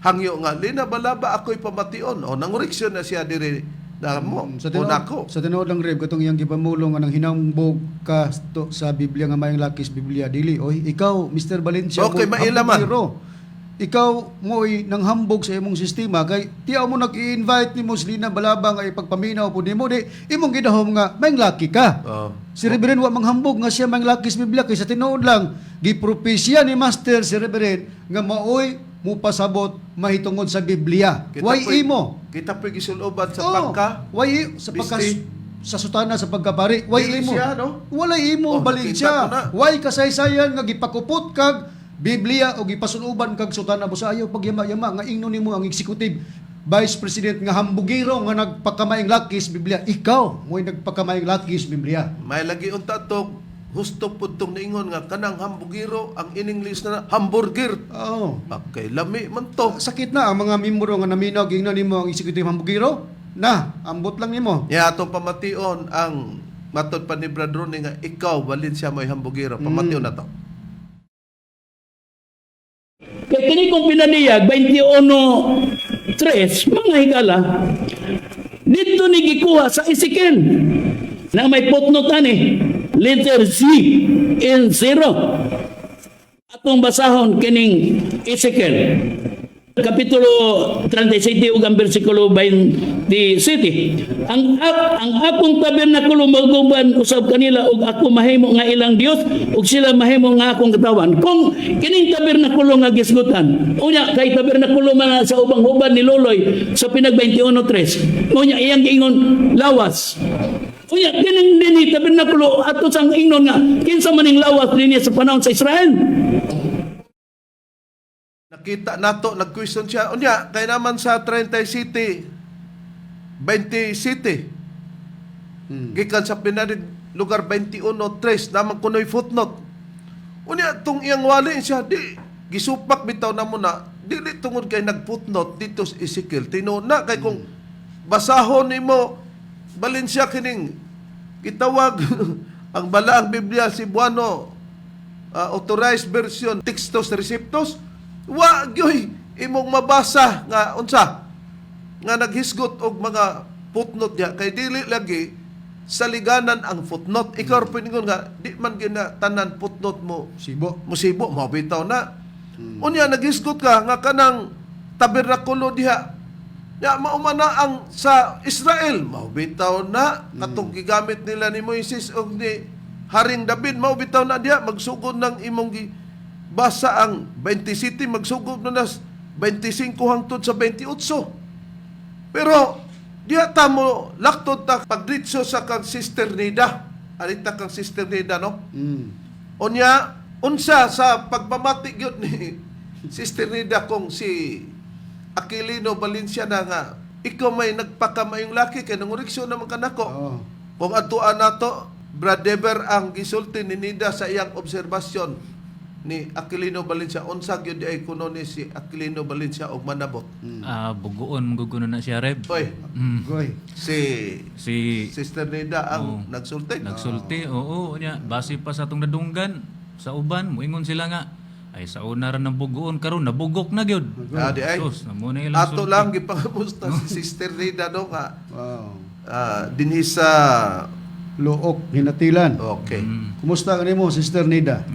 hangyo nga Lina Balaba ako'y pamation o nangoreksyon na siya diri na mo Sa o tinuod, nako. sa tinuod lang Reb, katong iyang gipamulong nga nang hinambog ka to, sa Biblia nga mayong lakis Biblia dili oy ikaw Mr. Valencia Okay, mo maila man. hambugiro. Ikaw mo'y nanghambog sa imong sistema kay tiyaw mo nag-i-invite nimo si Lina Balaba nga ipagpaminaw pud nimo di imong gidahom nga mayong laki ka. Oh. Si Reverend wa manghambog nga siya mayong laki sa Biblia kay sa tinuod lang gipropesya ni Master si Reverend nga maoy mupasabot mahitungod sa Biblia. Kita Why po'y- imo? Kita pa gisuloban sa Oo. pagka. Way sa pagka Bisti. sa sutana sa pagkapari, way Dili imo. siya, no? Walay imo Oh, balin nakita ko siya. na. Way kasaysayan nga gipakupot kag Biblia o gipasuluban kag sutana busa ayaw pagyama-yama nga ingnon nimo ang executive vice president nga hambugiro nga nagpakamaing lakis Biblia. Ikaw mo'y nagpakamaing lakis Biblia. May lagi unta to husto pud tong niingon nga kanang hambugiro ang in English na hamburger. Oo. Okay, lami man to. Sakit na ang mga membro nga naminaw ingnon nimo ang executive hambugiro. Na, ambot lang nimo. Ya atong pamation ang matod pa ni Brad Ronnie nga ikaw Valencia mo'y hambugiro. Pamation na to. Kay kini kong pinaniyag 21:3, mga higala, dito ni gikuha sa Ezekiel na may footnote ani, letter Z in zero. Atong basahon kining Ezekiel Kapitulo 37 ug ang bersikulo 27. Ang akong tabernakulo maguban usab kanila ug ako mahimo nga ilang Dios ug sila mahimo nga akong katawan. Kung kining tabernakulo nga gisgutan, unya kay tabernakulo man na sa ubang huban ni Loloy sa pinag 21:3. Unya iyang giingon lawas. Unya kining dinhi tabernakulo ato sang ingnon nga kinsa man ning lawas dinhi sa panahon sa Israel. Nakita nato nag-question siya. Unya kay naman sa 30 City, 20 City. Gikan sa pinarig lugar 21:3 naman kunoy footnote. Unya tong iyang wali siya di gisupak bitaw na mo na dili tungod kay nag-footnote dito sa Ezekiel. Tinuod na kay kung basahon nimo Valencia kining gitawag ang balaang Biblia Cebuano authorized version Textos Receptos, wa gyoy imong mabasa nga unsa nga naghisgot og mga footnote diha kay dili lagi saliganan ang footnote. Ikaw mm. Pingon nga di man gina tanan footnote mo Sibo. Musibo mao bitaw na. Unya naghisgot ka nga kanang tabernakulo diha ya mauma na ang sa Israel, mao bitaw na katong gigamit nila ni Moises og ni Haring David, mao bitaw na diha magsugod ng imong gi basa ang 20 city, magsugod na nas 25 hangtod sa 28. Pero diha ta mo laktod ta pagditso sa kang Sister Nida. Alita kang Sister Nida, no? Unya, unsa sa pagpamati gyud ni Sister Nida kung si Aquilino Valencia na nga ikaw may nagpakamayong laki kay nangureksyon naman kanako. Oo. Kung atuan nato, Brad Dever ang gisulti ni Nida sa iyang obserbasyon ni Aquilino Valencia, unsa gyud ay kuno ni si Aquilino Valencia og manabot. Ah, bugoon guguno na siya, Reb. Oy, Goy. si Si Sister Nida ang nagsulti. Nagsulti, oo, nya base pa sa atong nadunggan sa uban, muingon sila nga ay sa una ra ng bugoon karon nabugok na gyud. Ah, di ay. Sus, namo na ilang Ato sulti. lang gipangamusta si Sister Nida no nga Wow. dinhi sa Luok, hinatilan. Okay. Kumusta ka nimo, Sister Nida?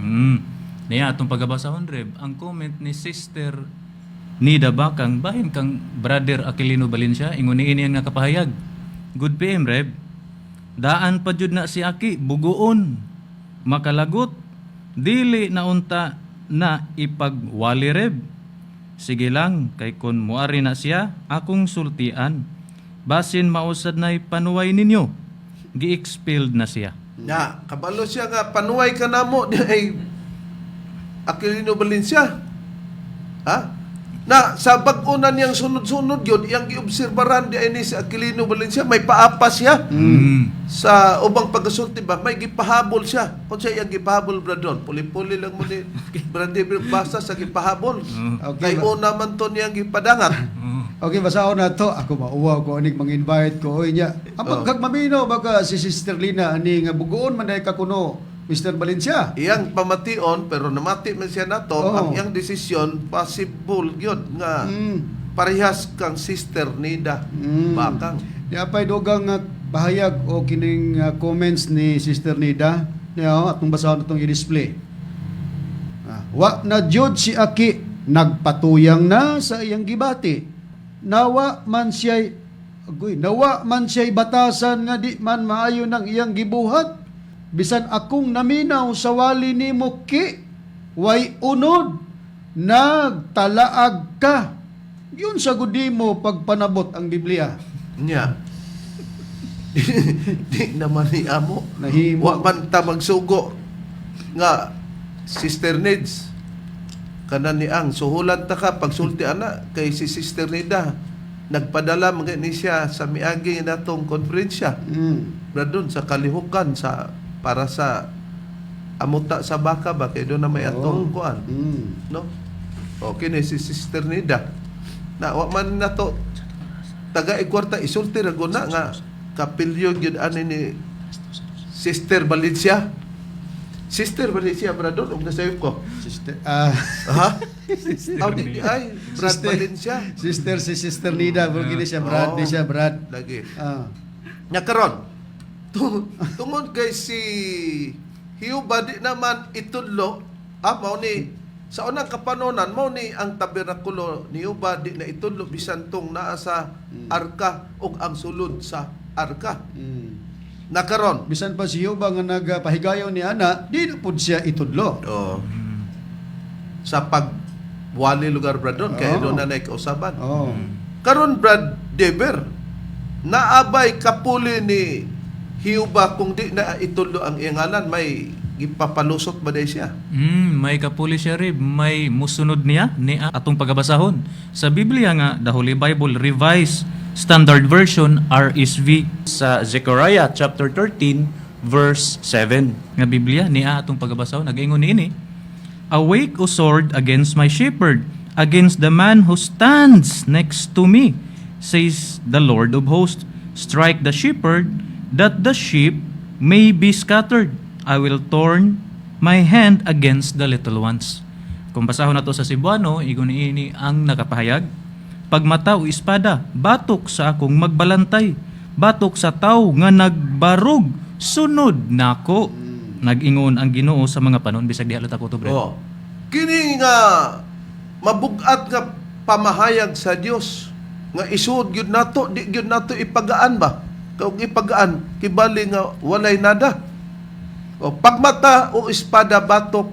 Niya atong pagabasahon, Reb, ang comment ni Sister Nida Bakang bahin kang Brother Aquilino Valencia ingon niini nga kapahayag. Good PM, Reb. Daan pa jud na si Aki bugoon makalagot dili na unta na ipagwali, Reb. Sige lang kay kon muari na siya akong sultian. Basin mausad na'y panuway ninyo. Gi-expelled na siya. Na, kabalo siya nga panuway ka namo di ay Aquilino Valencia. Ha? Na sa bag-o na niyang sunod-sunod yun, iyang giobserbaran di ay ni si Aquilino Valencia, may paapa siya. Sa ubang pagkasulti ba, may gipahabol siya. Kung siya iyang gipahabol, Bradon, puli-puli lang mo ni Brad David basta sa gipahabol. Okay Kay ba? una man to niyang gipadangat. Okay, basahon na to. Ako mauwaw ko anig mang-invite ko. Oy niya. Ang pagkag mamino baka si Sister Lina ani nga bugoon man dahil kakuno Mr. Valencia. Iyang pamation pero namati man siya nato Oo. ang iyang desisyon possible gyud nga parehas kang Sister Nida Bakang. Di apay dugang nga pahayag o kining comments ni Sister Nida. Niya atong basahon atong i-display. Ah, wa na jud si Aki nagpatuyang na sa iyang gibati. Nawa man siya'y agoy, nawa man siya'y batasan nga di man maayo ng iyang gibuhat. Bisan akong naminaw sa wali nimo ki way unod nagtalaag ka. Yun sa gudi mo pagpanabot ang Biblia. Nya. Di naman ni amo. Nahimo. Wa man ta magsugo nga Sister Neds kanan ni ang suhulan ta ka pagsulti ana kay si Sister Nida nagpadala man ni siya sa miagi natong konferensya Bradon sa kalihukan sa para sa amuta sa baka ba kay doon na may atong kuan, no? Okay ni si Sister Nida na wa man nato taga kwarta, isulti ra gud na nga kapilyo gyud ani ni Sister Valencia. Sister Valencia, Bradon, og nasayop ko. Sister, ah, Ha. Aw, di ay Brad Valencia. Sister si Sister Nida, pero kini siya Brad, Oo. di siya Brad. Lagi. Ah. Nya karon, tungod kay si Hiuba di naman itudlo, mao ni sa unang kapanonan mao ni ang tabernakulo ni Hiuba di na itudlo bisan tong naa sa arka ug ang sulod sa arka. Nakaron. Bisan pa si Yoba nga nagpahigayon ni ana, di na pud siya itudlo. Oh. Sa pagwali lugar, Bradon, kay Oo. doon na kausaban. Oh. Karon, Brad Deber, naabay kapuli ni Hiuba kung di na itudlo ang iyang ngalan, may gipapalusot ba day siya? May kapuli siya rib, may musunod niya ni atong pagabasahon. Sa Biblia nga, the Holy Bible Revised Standard Version RSV sa Zechariah chapter 13 verse 7. Nga Biblia niya atong pagabasahon nag-ingon niini. "Awake, O sword, against my shepherd, against the man who stands next to me, says the Lord of hosts. Strike the shepherd, that the sheep may be scattered. I will turn my hand against the little ones." Kung basahon nato sa Cebuano, igon niini ang nakapahayag. "Pagmata o espada, batok sa akong magbalantay, batok sa tawo nga nagbarog, sunod nako. Nag-ingon ang Ginoo sa mga panon." Bisag diha ko to, Brad. Oh. Kini nga mabugat nga pamahayag sa Dios nga isuod gyud nato, di gyud nato ipagaan ba? Kung ipagaan, kibali nga walay nada. O, "Pagmata o espada, batok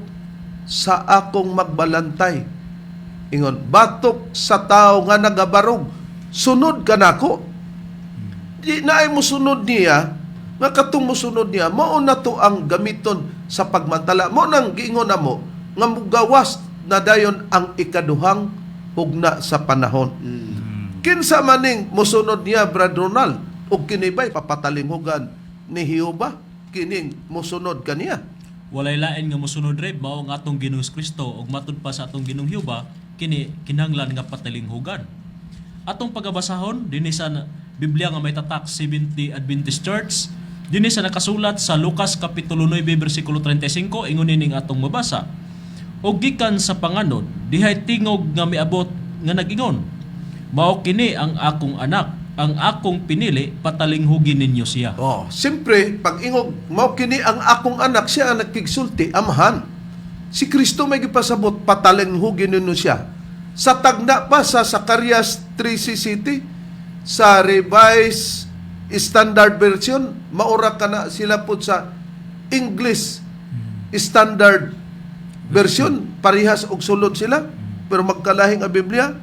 sa akong magbalantay." Ingon, "Batok sa tao nga nagabarog, sunod ka nako." Di na ay musunod niya, nga katong musunod niya, mao na to ang gamiton sa pagmantala. Mao nang giingon na mo, nga mugawas na dayon ang ikaduhang hugna sa panahon. Kinsa maning musunod niya, Brad Ronald, ug kinibay papatalinghugan ni Jehova kining musunod kaniya? Walay lain nga mosunod, Reb, mao ang atong Ginoong Kristo ug matud pa sa atong Ginoong Hiuba kini kinahanglan nga patalinghugan. Atong pagabasahon dinhi sa Biblia nga may tatak Seventh-day Adventist Church, dinhi sa nakasulat sa Lucas kapitulo 9 bersikulo 35, ingon nining atong mabasa. "Og gikan sa panganod dihay tingog nga miabot nga nagingon, 'Mao kini ang akong anak, ang akong pinili, patalinghugi ninyo siya.'" Oh, siyempre, pag ingog, "Mao kini ang akong anak," siya ang nagkigsulti, Amahan. Si Kristo may gipasabot, patalinghugin ninyo siya. Sa tagna pa sa Zacarias 3 City, sa Revised Standard Version, maura ka na sila po sa English Standard Version, parihas og sulod sila, pero magkalahing ang Biblia.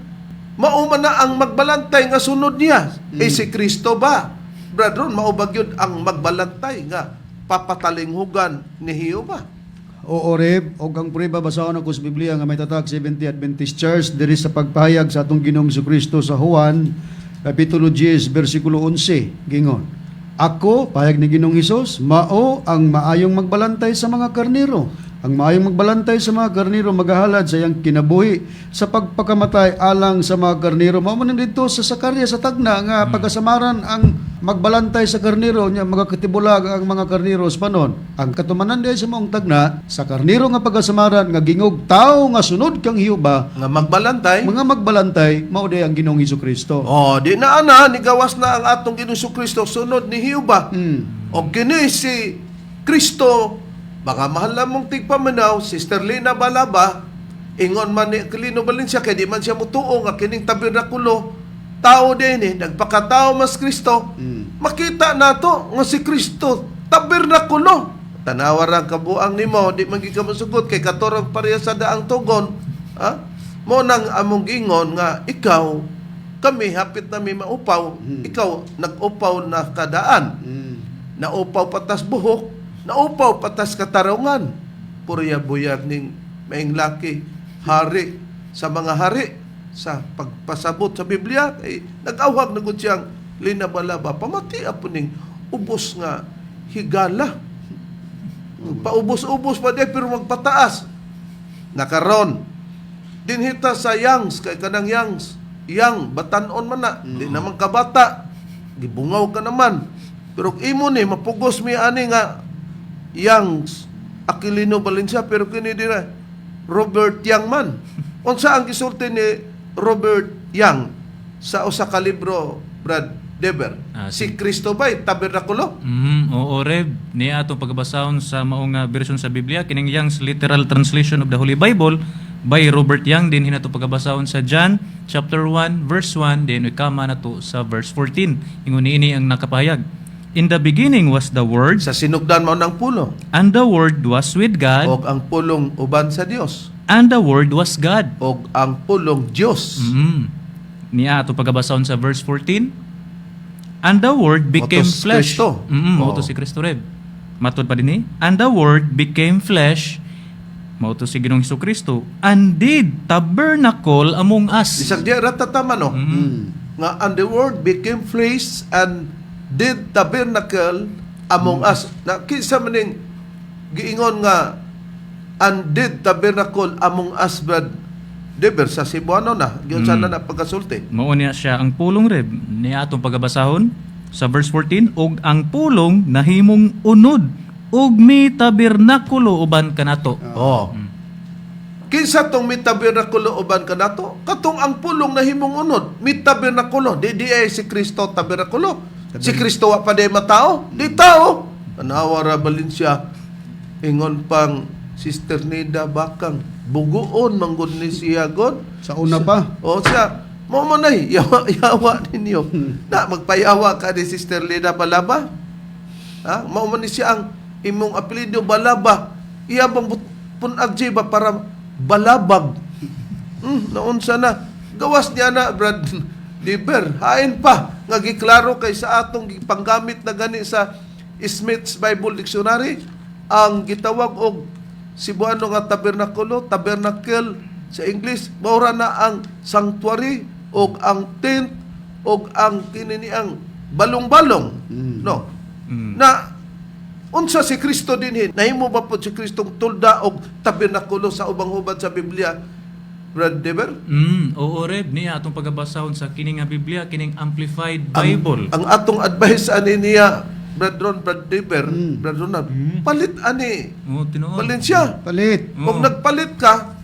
Mao man na ang magbalantay nga sunod niya. Eh si Kristo ba? Brethren, mao ba gyud ang magbalantay nga papatalinghugan ni Jehova? Oo, Reb. Og ang prueba, basahon ako sa Biblia nga may tatag Seventh Adventist Church diri sa pagpahayag sa atong Ginoong Kristo sa Juan kapitulo 10 bersikulo 11 gingon. "Ako," pahayag ni Ginoong Hesus, "mao ang maayong magbalantay sa mga karnero. Ang maayong magbalantay sa mga karnero magahalad sa iyang kinabuhi sa pagpakamatay alang sa mga karnero." Mao man dito sa Zacaria sa tagna nga pagkasamaran ang magbalantay sa karnero nya magakatibulag ang mga karnero sa panon. Ang katumanan diay sa maong tagna sa karnero nga pagkasamaran nga gingog tao nga sunod kang Hiuba Nga magbalantay? Mga magbalantay mao diay ang Ginoong Kristo. Oh, di na ana nigawas na ang atong Ginoong Kristo sunod ni Jehova. Og kini si Kristo, baka mahal na mong tigpaminaw, Sister Lina Balaba, ingon man ni Aquilino Valencia, kay di man siya mutuo nga kining tabernakulo, tao din eh, nagpakatao mas Kristo. Makita nato nga si Kristo, tabernakulo. Tanawa ra ang kabuang nimo, di man gid ka mosugot kay katorang pareha sa daang tugon. Ha? Mao nang among gingon nga ikaw, kami hapit na mi maupaw, ikaw nag-upaw na kadaan. Naupaw patas buhok, naupaw patas katarungan. Purya buyag ning maing laki, hari sa mga hari sa pagpasabot sa Biblia ay nag-awhag na gud siyang Lina Balaba, pamati po ning ubos nga higala. Paubos-ubos pa di pero magpataas. Nakaron dinhita sa Youngs, kay kanang Youngs, Yang batanon man na, di naman kabata, gibungaw ka naman. Pero kung imo ni mapugos mi ani nga Youngs Aquilino Valencia, pero kini dira Robert Young man. Unsa ang gisulti ni Robert Young sa usa ka libro, Brad Deber? Si Kristo ba'y tabernakulo? Oo, Reb. Niya atong pagbasahon sa maong version sa Biblia kining Young's Literal Translation of the Holy Bible by Robert Young, din hinato pagabasahon sa John chapter 1 verse 1, then ikama na to sa verse 14. Ingon niini ang nakapahayag. "In the beginning was the Word, Sa sinugdan mao ng pulong. And the Word was with God, Og ang pulong uban sa Dios. And the Word was God." Og ang pulong Dios. Niya ato pagabasahon sa verse 14. "And the Word became Mao to si flesh." Kristo. Mao to si Kristo, Reb. Matod pa din ni, "And the Word became flesh." Mao to si Ginoong Kristo. "And did tabernacle among us." Bisag di ra tatama, no? Nga "and the Word became flesh and did tabernacle among us." Na kinsa man ning giingon nga "and did tabernacle among us," Brad Deber, sa Cebuano na giun sana na pagkasulti? Mao niya siya ang pulong, Reb. Niya atong pagabasahon sa verse 14, "Ug ang pulong nahimong unod ug mi tabernakulo uban kanato." Oh. Kinsa tong mitabernakulo uban kanato? Katong ang pulong nahimong unod, mitabernakulo. Di di ay si Kristo tabernakulo. Si Kristo wa pa di matao, di tao. Anawa ra Valencia, ingon pang Sister Nida Bakang, buguon manggod ni siya god. Sa una pa. O siya, mo mo nay, yawa, yawa ninyo. Na magpayawa ka ni Sister Lina Balaba. Ha? Mao man ni siya ang imong apelyido Balaba. Iya bang punag ba para balabag? Naunsa na. Gawas niya na, Brad Liber. Hain pa nga giklaro kay sa atong gipanggamit na gani sa Smith's Bible Dictionary ang gitawag og Cebuano nga tabernakulo, tabernacle sa English, maura na ang sanctuary og ang tent og ang kini ang balong-balong. No. Na unsa si Kristo dinhi? Nahimo ba po si Kristong tulda og tabernakulo sa ubang hubad sa Biblia, Brad Deber? Oo, Reb, niya atong pagabasahon sa kini nga Biblia, kining Amplified Bible. Ang atong advice ani niya, Brad Ron, Brad Deber, Brad Ronald, palit ani Oo, tinuod. Valencia. Palit. Kung nagpalit ka,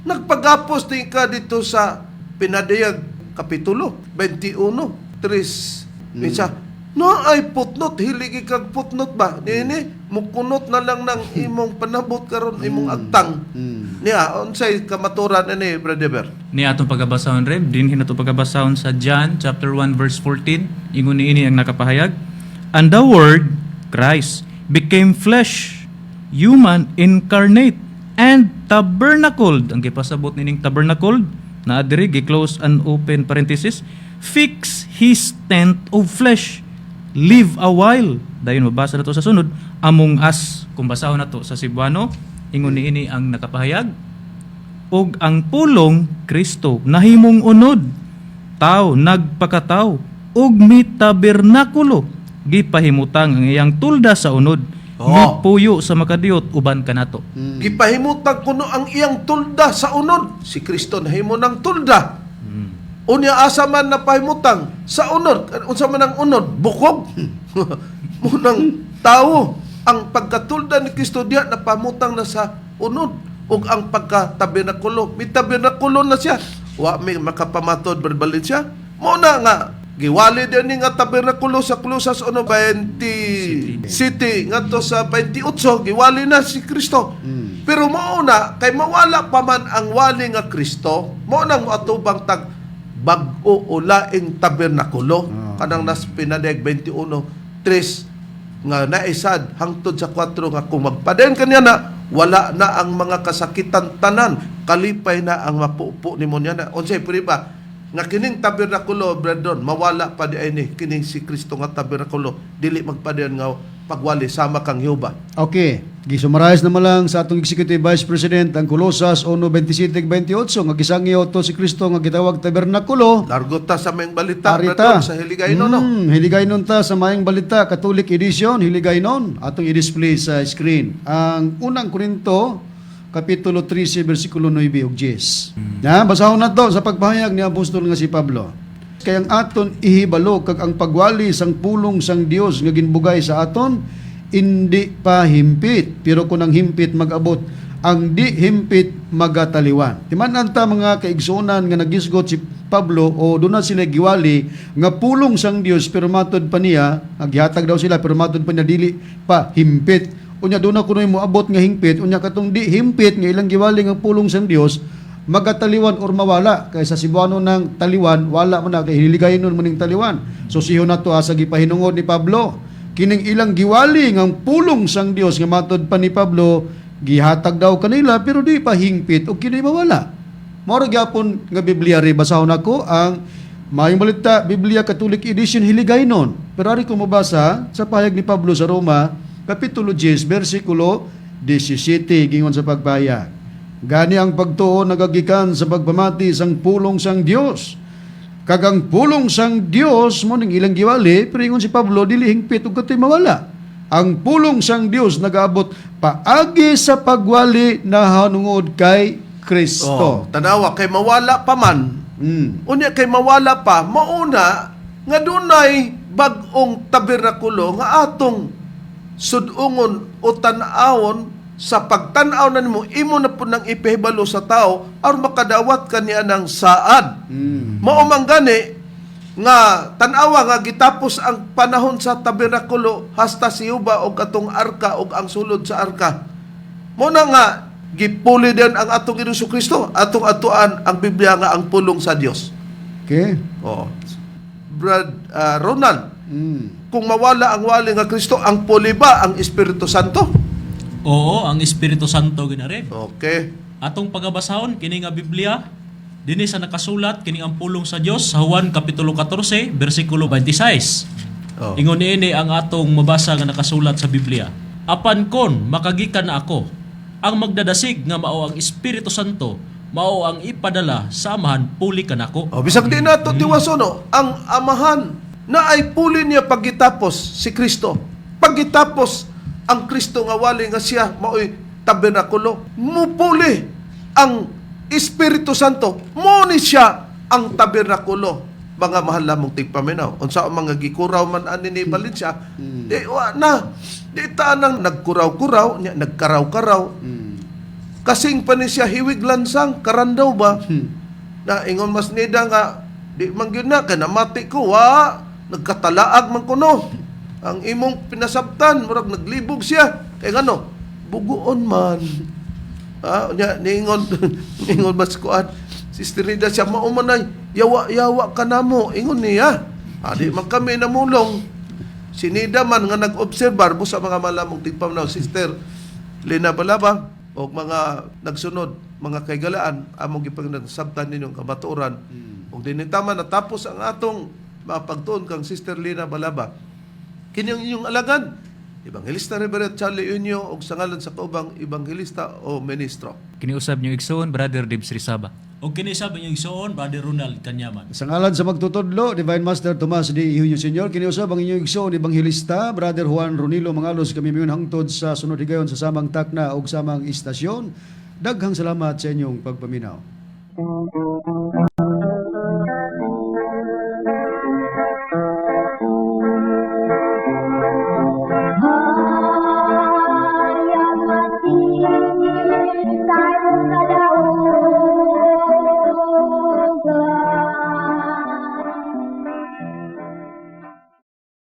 nagpagapos din ka dito sa Pinadayag Kapitulo 21, 3. Minsa, no ay putnot, hiligi kag putnot ba? Nini, mukunot na lang ng imong panabot karon imong agtang. Niya, unsay kamaturan ani, Brother Deber? Niya atong pagabasahon, Reb, dinhi nato pagabasahon sa John chapter 1 verse 14, ingon niini ang nakapahayag, "And the Word, Christ, became flesh, human incarnate and tabernacled." Ang gipasabot nining tabernacled, naa diri gi-close and open parenthesis, "fix his tent of flesh, live a while." Dayon mabasa na to sa sunod, "among us." Kung basahon na to sa Cebuano, ingon niini ang nakapahayag, "Ug ang pulong Kristo nahimong unod, tao, nagpakataw ug mitabernakulo, gipahimutang ang iyang tulda sa unod, mipuyo sa makadiyot uban kanato." Gipahimutang kuno ang iyang tulda sa unod. Si Kristo nahimo ng tulda. Unya asa man napahimutang sa unod. Unsa man ang unod? Bukog. Munang tao ang pagkatulda ni Kristo diha napamutang na sa unod ug ang pagkatabernakulo, mitabernakulo na siya. Wa mi makapamatod berbalin siya. Mo na nga giwali din ni nga tabernakulo sa Colosas 1:20 City ngadto sa 28, giwali na si Kristo. Pero mao na kay mawala pa man ang wali nga Kristo, mao nang moatubang tag bag-o o laing tabernakulo kanang nas Pinadeg 21:3 nga naisad hangtod sa 4 nga kung magpaden kanya na wala na ang mga kasakitan tanan. Kalipay na ang mapupo nimo niya na. Unsay prueba nga kining tabernakulo, Brandon, mawala pa di ay ni kining si Kristo nga tabernakulo dili magpadayon nga pagwali sama kang Jehova. Okay, gisummarize naman lang sa atong Executive Vice President ang Colosas 1:27-28 nga gisangyo to si Kristo nga gitawag tabernakulo. Largo ta sa maayong balita, Arita. Brandon, sa Hiligaynon, no? Hiligaynon ta sa maayong balita, Catholic edition, Hiligaynon, atong i-display sa screen. Ang unang Korinto, kapitulo 13, versikulo 9 ug 10. Na, basahon na to sa pagpahayag ni apostol nga si Pablo. Kay ang aton ihibalo kag ang pagwali sang pulong sang Dios nga ginbugay sa aton hindi pa himpit, pero kung ang himpit mag-abot, ang di himpit magataliwan. Timan-an ta, mga kaigsuonan, nga nagisgot si Pablo o doon na sila giwali nga pulong sang Dios, pero matod pa niya gihatag daw sila, pero matod pa niya dili pa himpit. Unya doon na kuno'y moabot nga himpit, unya katong di himpit nga ilang giwali nga pulong sang Dios magataliwan or mawala. Kaysa Cebuano ng taliwan, wala man na kay hiligayon mo ning taliwan. So siho na to asa gipahinungod ni Pablo kining ilang giwali ng pulong sang Dios nga matod pa ni Pablo gihatag daw kanila pero di pa hingpit o kini mawala. Mao ra gyapon nga Biblia ri basahon nako ang Maayong Balita Biblia Catholic Edition Hiligaynon. Pero ari ko mabasa sa pahayag ni Pablo sa Roma kapitulo 10 bersikulo 17, gingon sa pagpahayag. Gani ang pagtuo nagagikan sa pagpamati sang pulong sang Dios. Kag ang pulong sang Dios mo ning ilang giwali, pero ingon si Pablo dili hingpit ug katoy mawala. Ang pulong sang Dios nagaabot paagi sa pagwali na hanungod kay Oh, Kristo. tanawa kay mawala pa man. Unya kay mawala pa, mauna nga dunay bag-ong tabernakulo nga atong sudungon o tan-awon. Sa pagtan-aw na nimo, imo na pud nang ipahibalo sa tao aron makadawat kaniya ng saad. Mao man gani nga tan-awa nga gitapos ang panahon sa tabernakulo hasta si Juba og atong arka og ang sulod sa arka. Mo na nga gipuli din ang atong Ginoong Kristo, atong atuan ang Biblia nga ang pulong sa Dios. Okay? Oh. Brad Ronald, kung mawala ang wali nga Kristo, ang puli ba ang Espiritu Santo? Oo, ang Espiritu Santo ginarib. Okay. Atong pagabasahon kini nga Biblia dinhi sa nakasulat kini ang pulong sa Dios sa Juan kapitulo 14 bersikulo 26. Oh. Ingon niini ang atong mabasa nga nakasulat sa Biblia. Apan kon makagikan na ako, ang magdadasig nga mao ang Espiritu Santo, mao ang ipadala sa Amahan puli kanako. Oh, bisag di nato tiwason, no, ang Amahan na ay puli niya pagitapos si Kristo. Pagitapos ang Kristo nga wali nga siya maoy tabernakulo, mupuli ang Espiritu Santo. Mo ni siya ang tabernakulo. Mga mahal lamong tigpaminaw. Unsa ang mga gikuraw man ani ni Valencia, di wa na. Di ta nang nagkuraw-kuraw, nya nagkaraw-karaw. Kasing pa ni siya hiwig lansang, karandaw ba? Na ingon mas nida nga di man gyud na kay namati ko, wa nagkatalaag man kuno. Ang imong pinasabtan murag naglibog siya kay ngano buguon man. Ah, nya niingon niingon mas kuan Sister Rida siya mao man ay yawa-yawa ka namo ingon niya. Ah, di man kami namulong. Sinida man nga nag-obserbar mo sa mga malamong tigpamnaw, Sister Lina Balaba o mga nagsunod, mga kaigalaan, among gipagnasabtan ninyong kamatuoran. Ug dinhi tama natapos ang atong mapagtuon kang Sister Lina Balaba. Kini ang inyong alagad, Evangelista Reverend Charlie Unyo og sa ngalan sa kaubang ebanghelista o ministro. Kiniusab niyo igsoon, Brother Dibs Rizaba. Og kini sab inyong igsoon, Brother Ronald Kanyaman. Sa ngalan sa magtutudlo, Divine Master Tomas D. Eugenio Sr., kiniusab ang inyong igsoon, Ebanghelista, Brother Juan Ronilo Mangalos, kami miyon hangtod sa sunod higayon sa samang takna o samang istasyon. Daghang salamat sa inyong pagpaminaw. Hayag mati,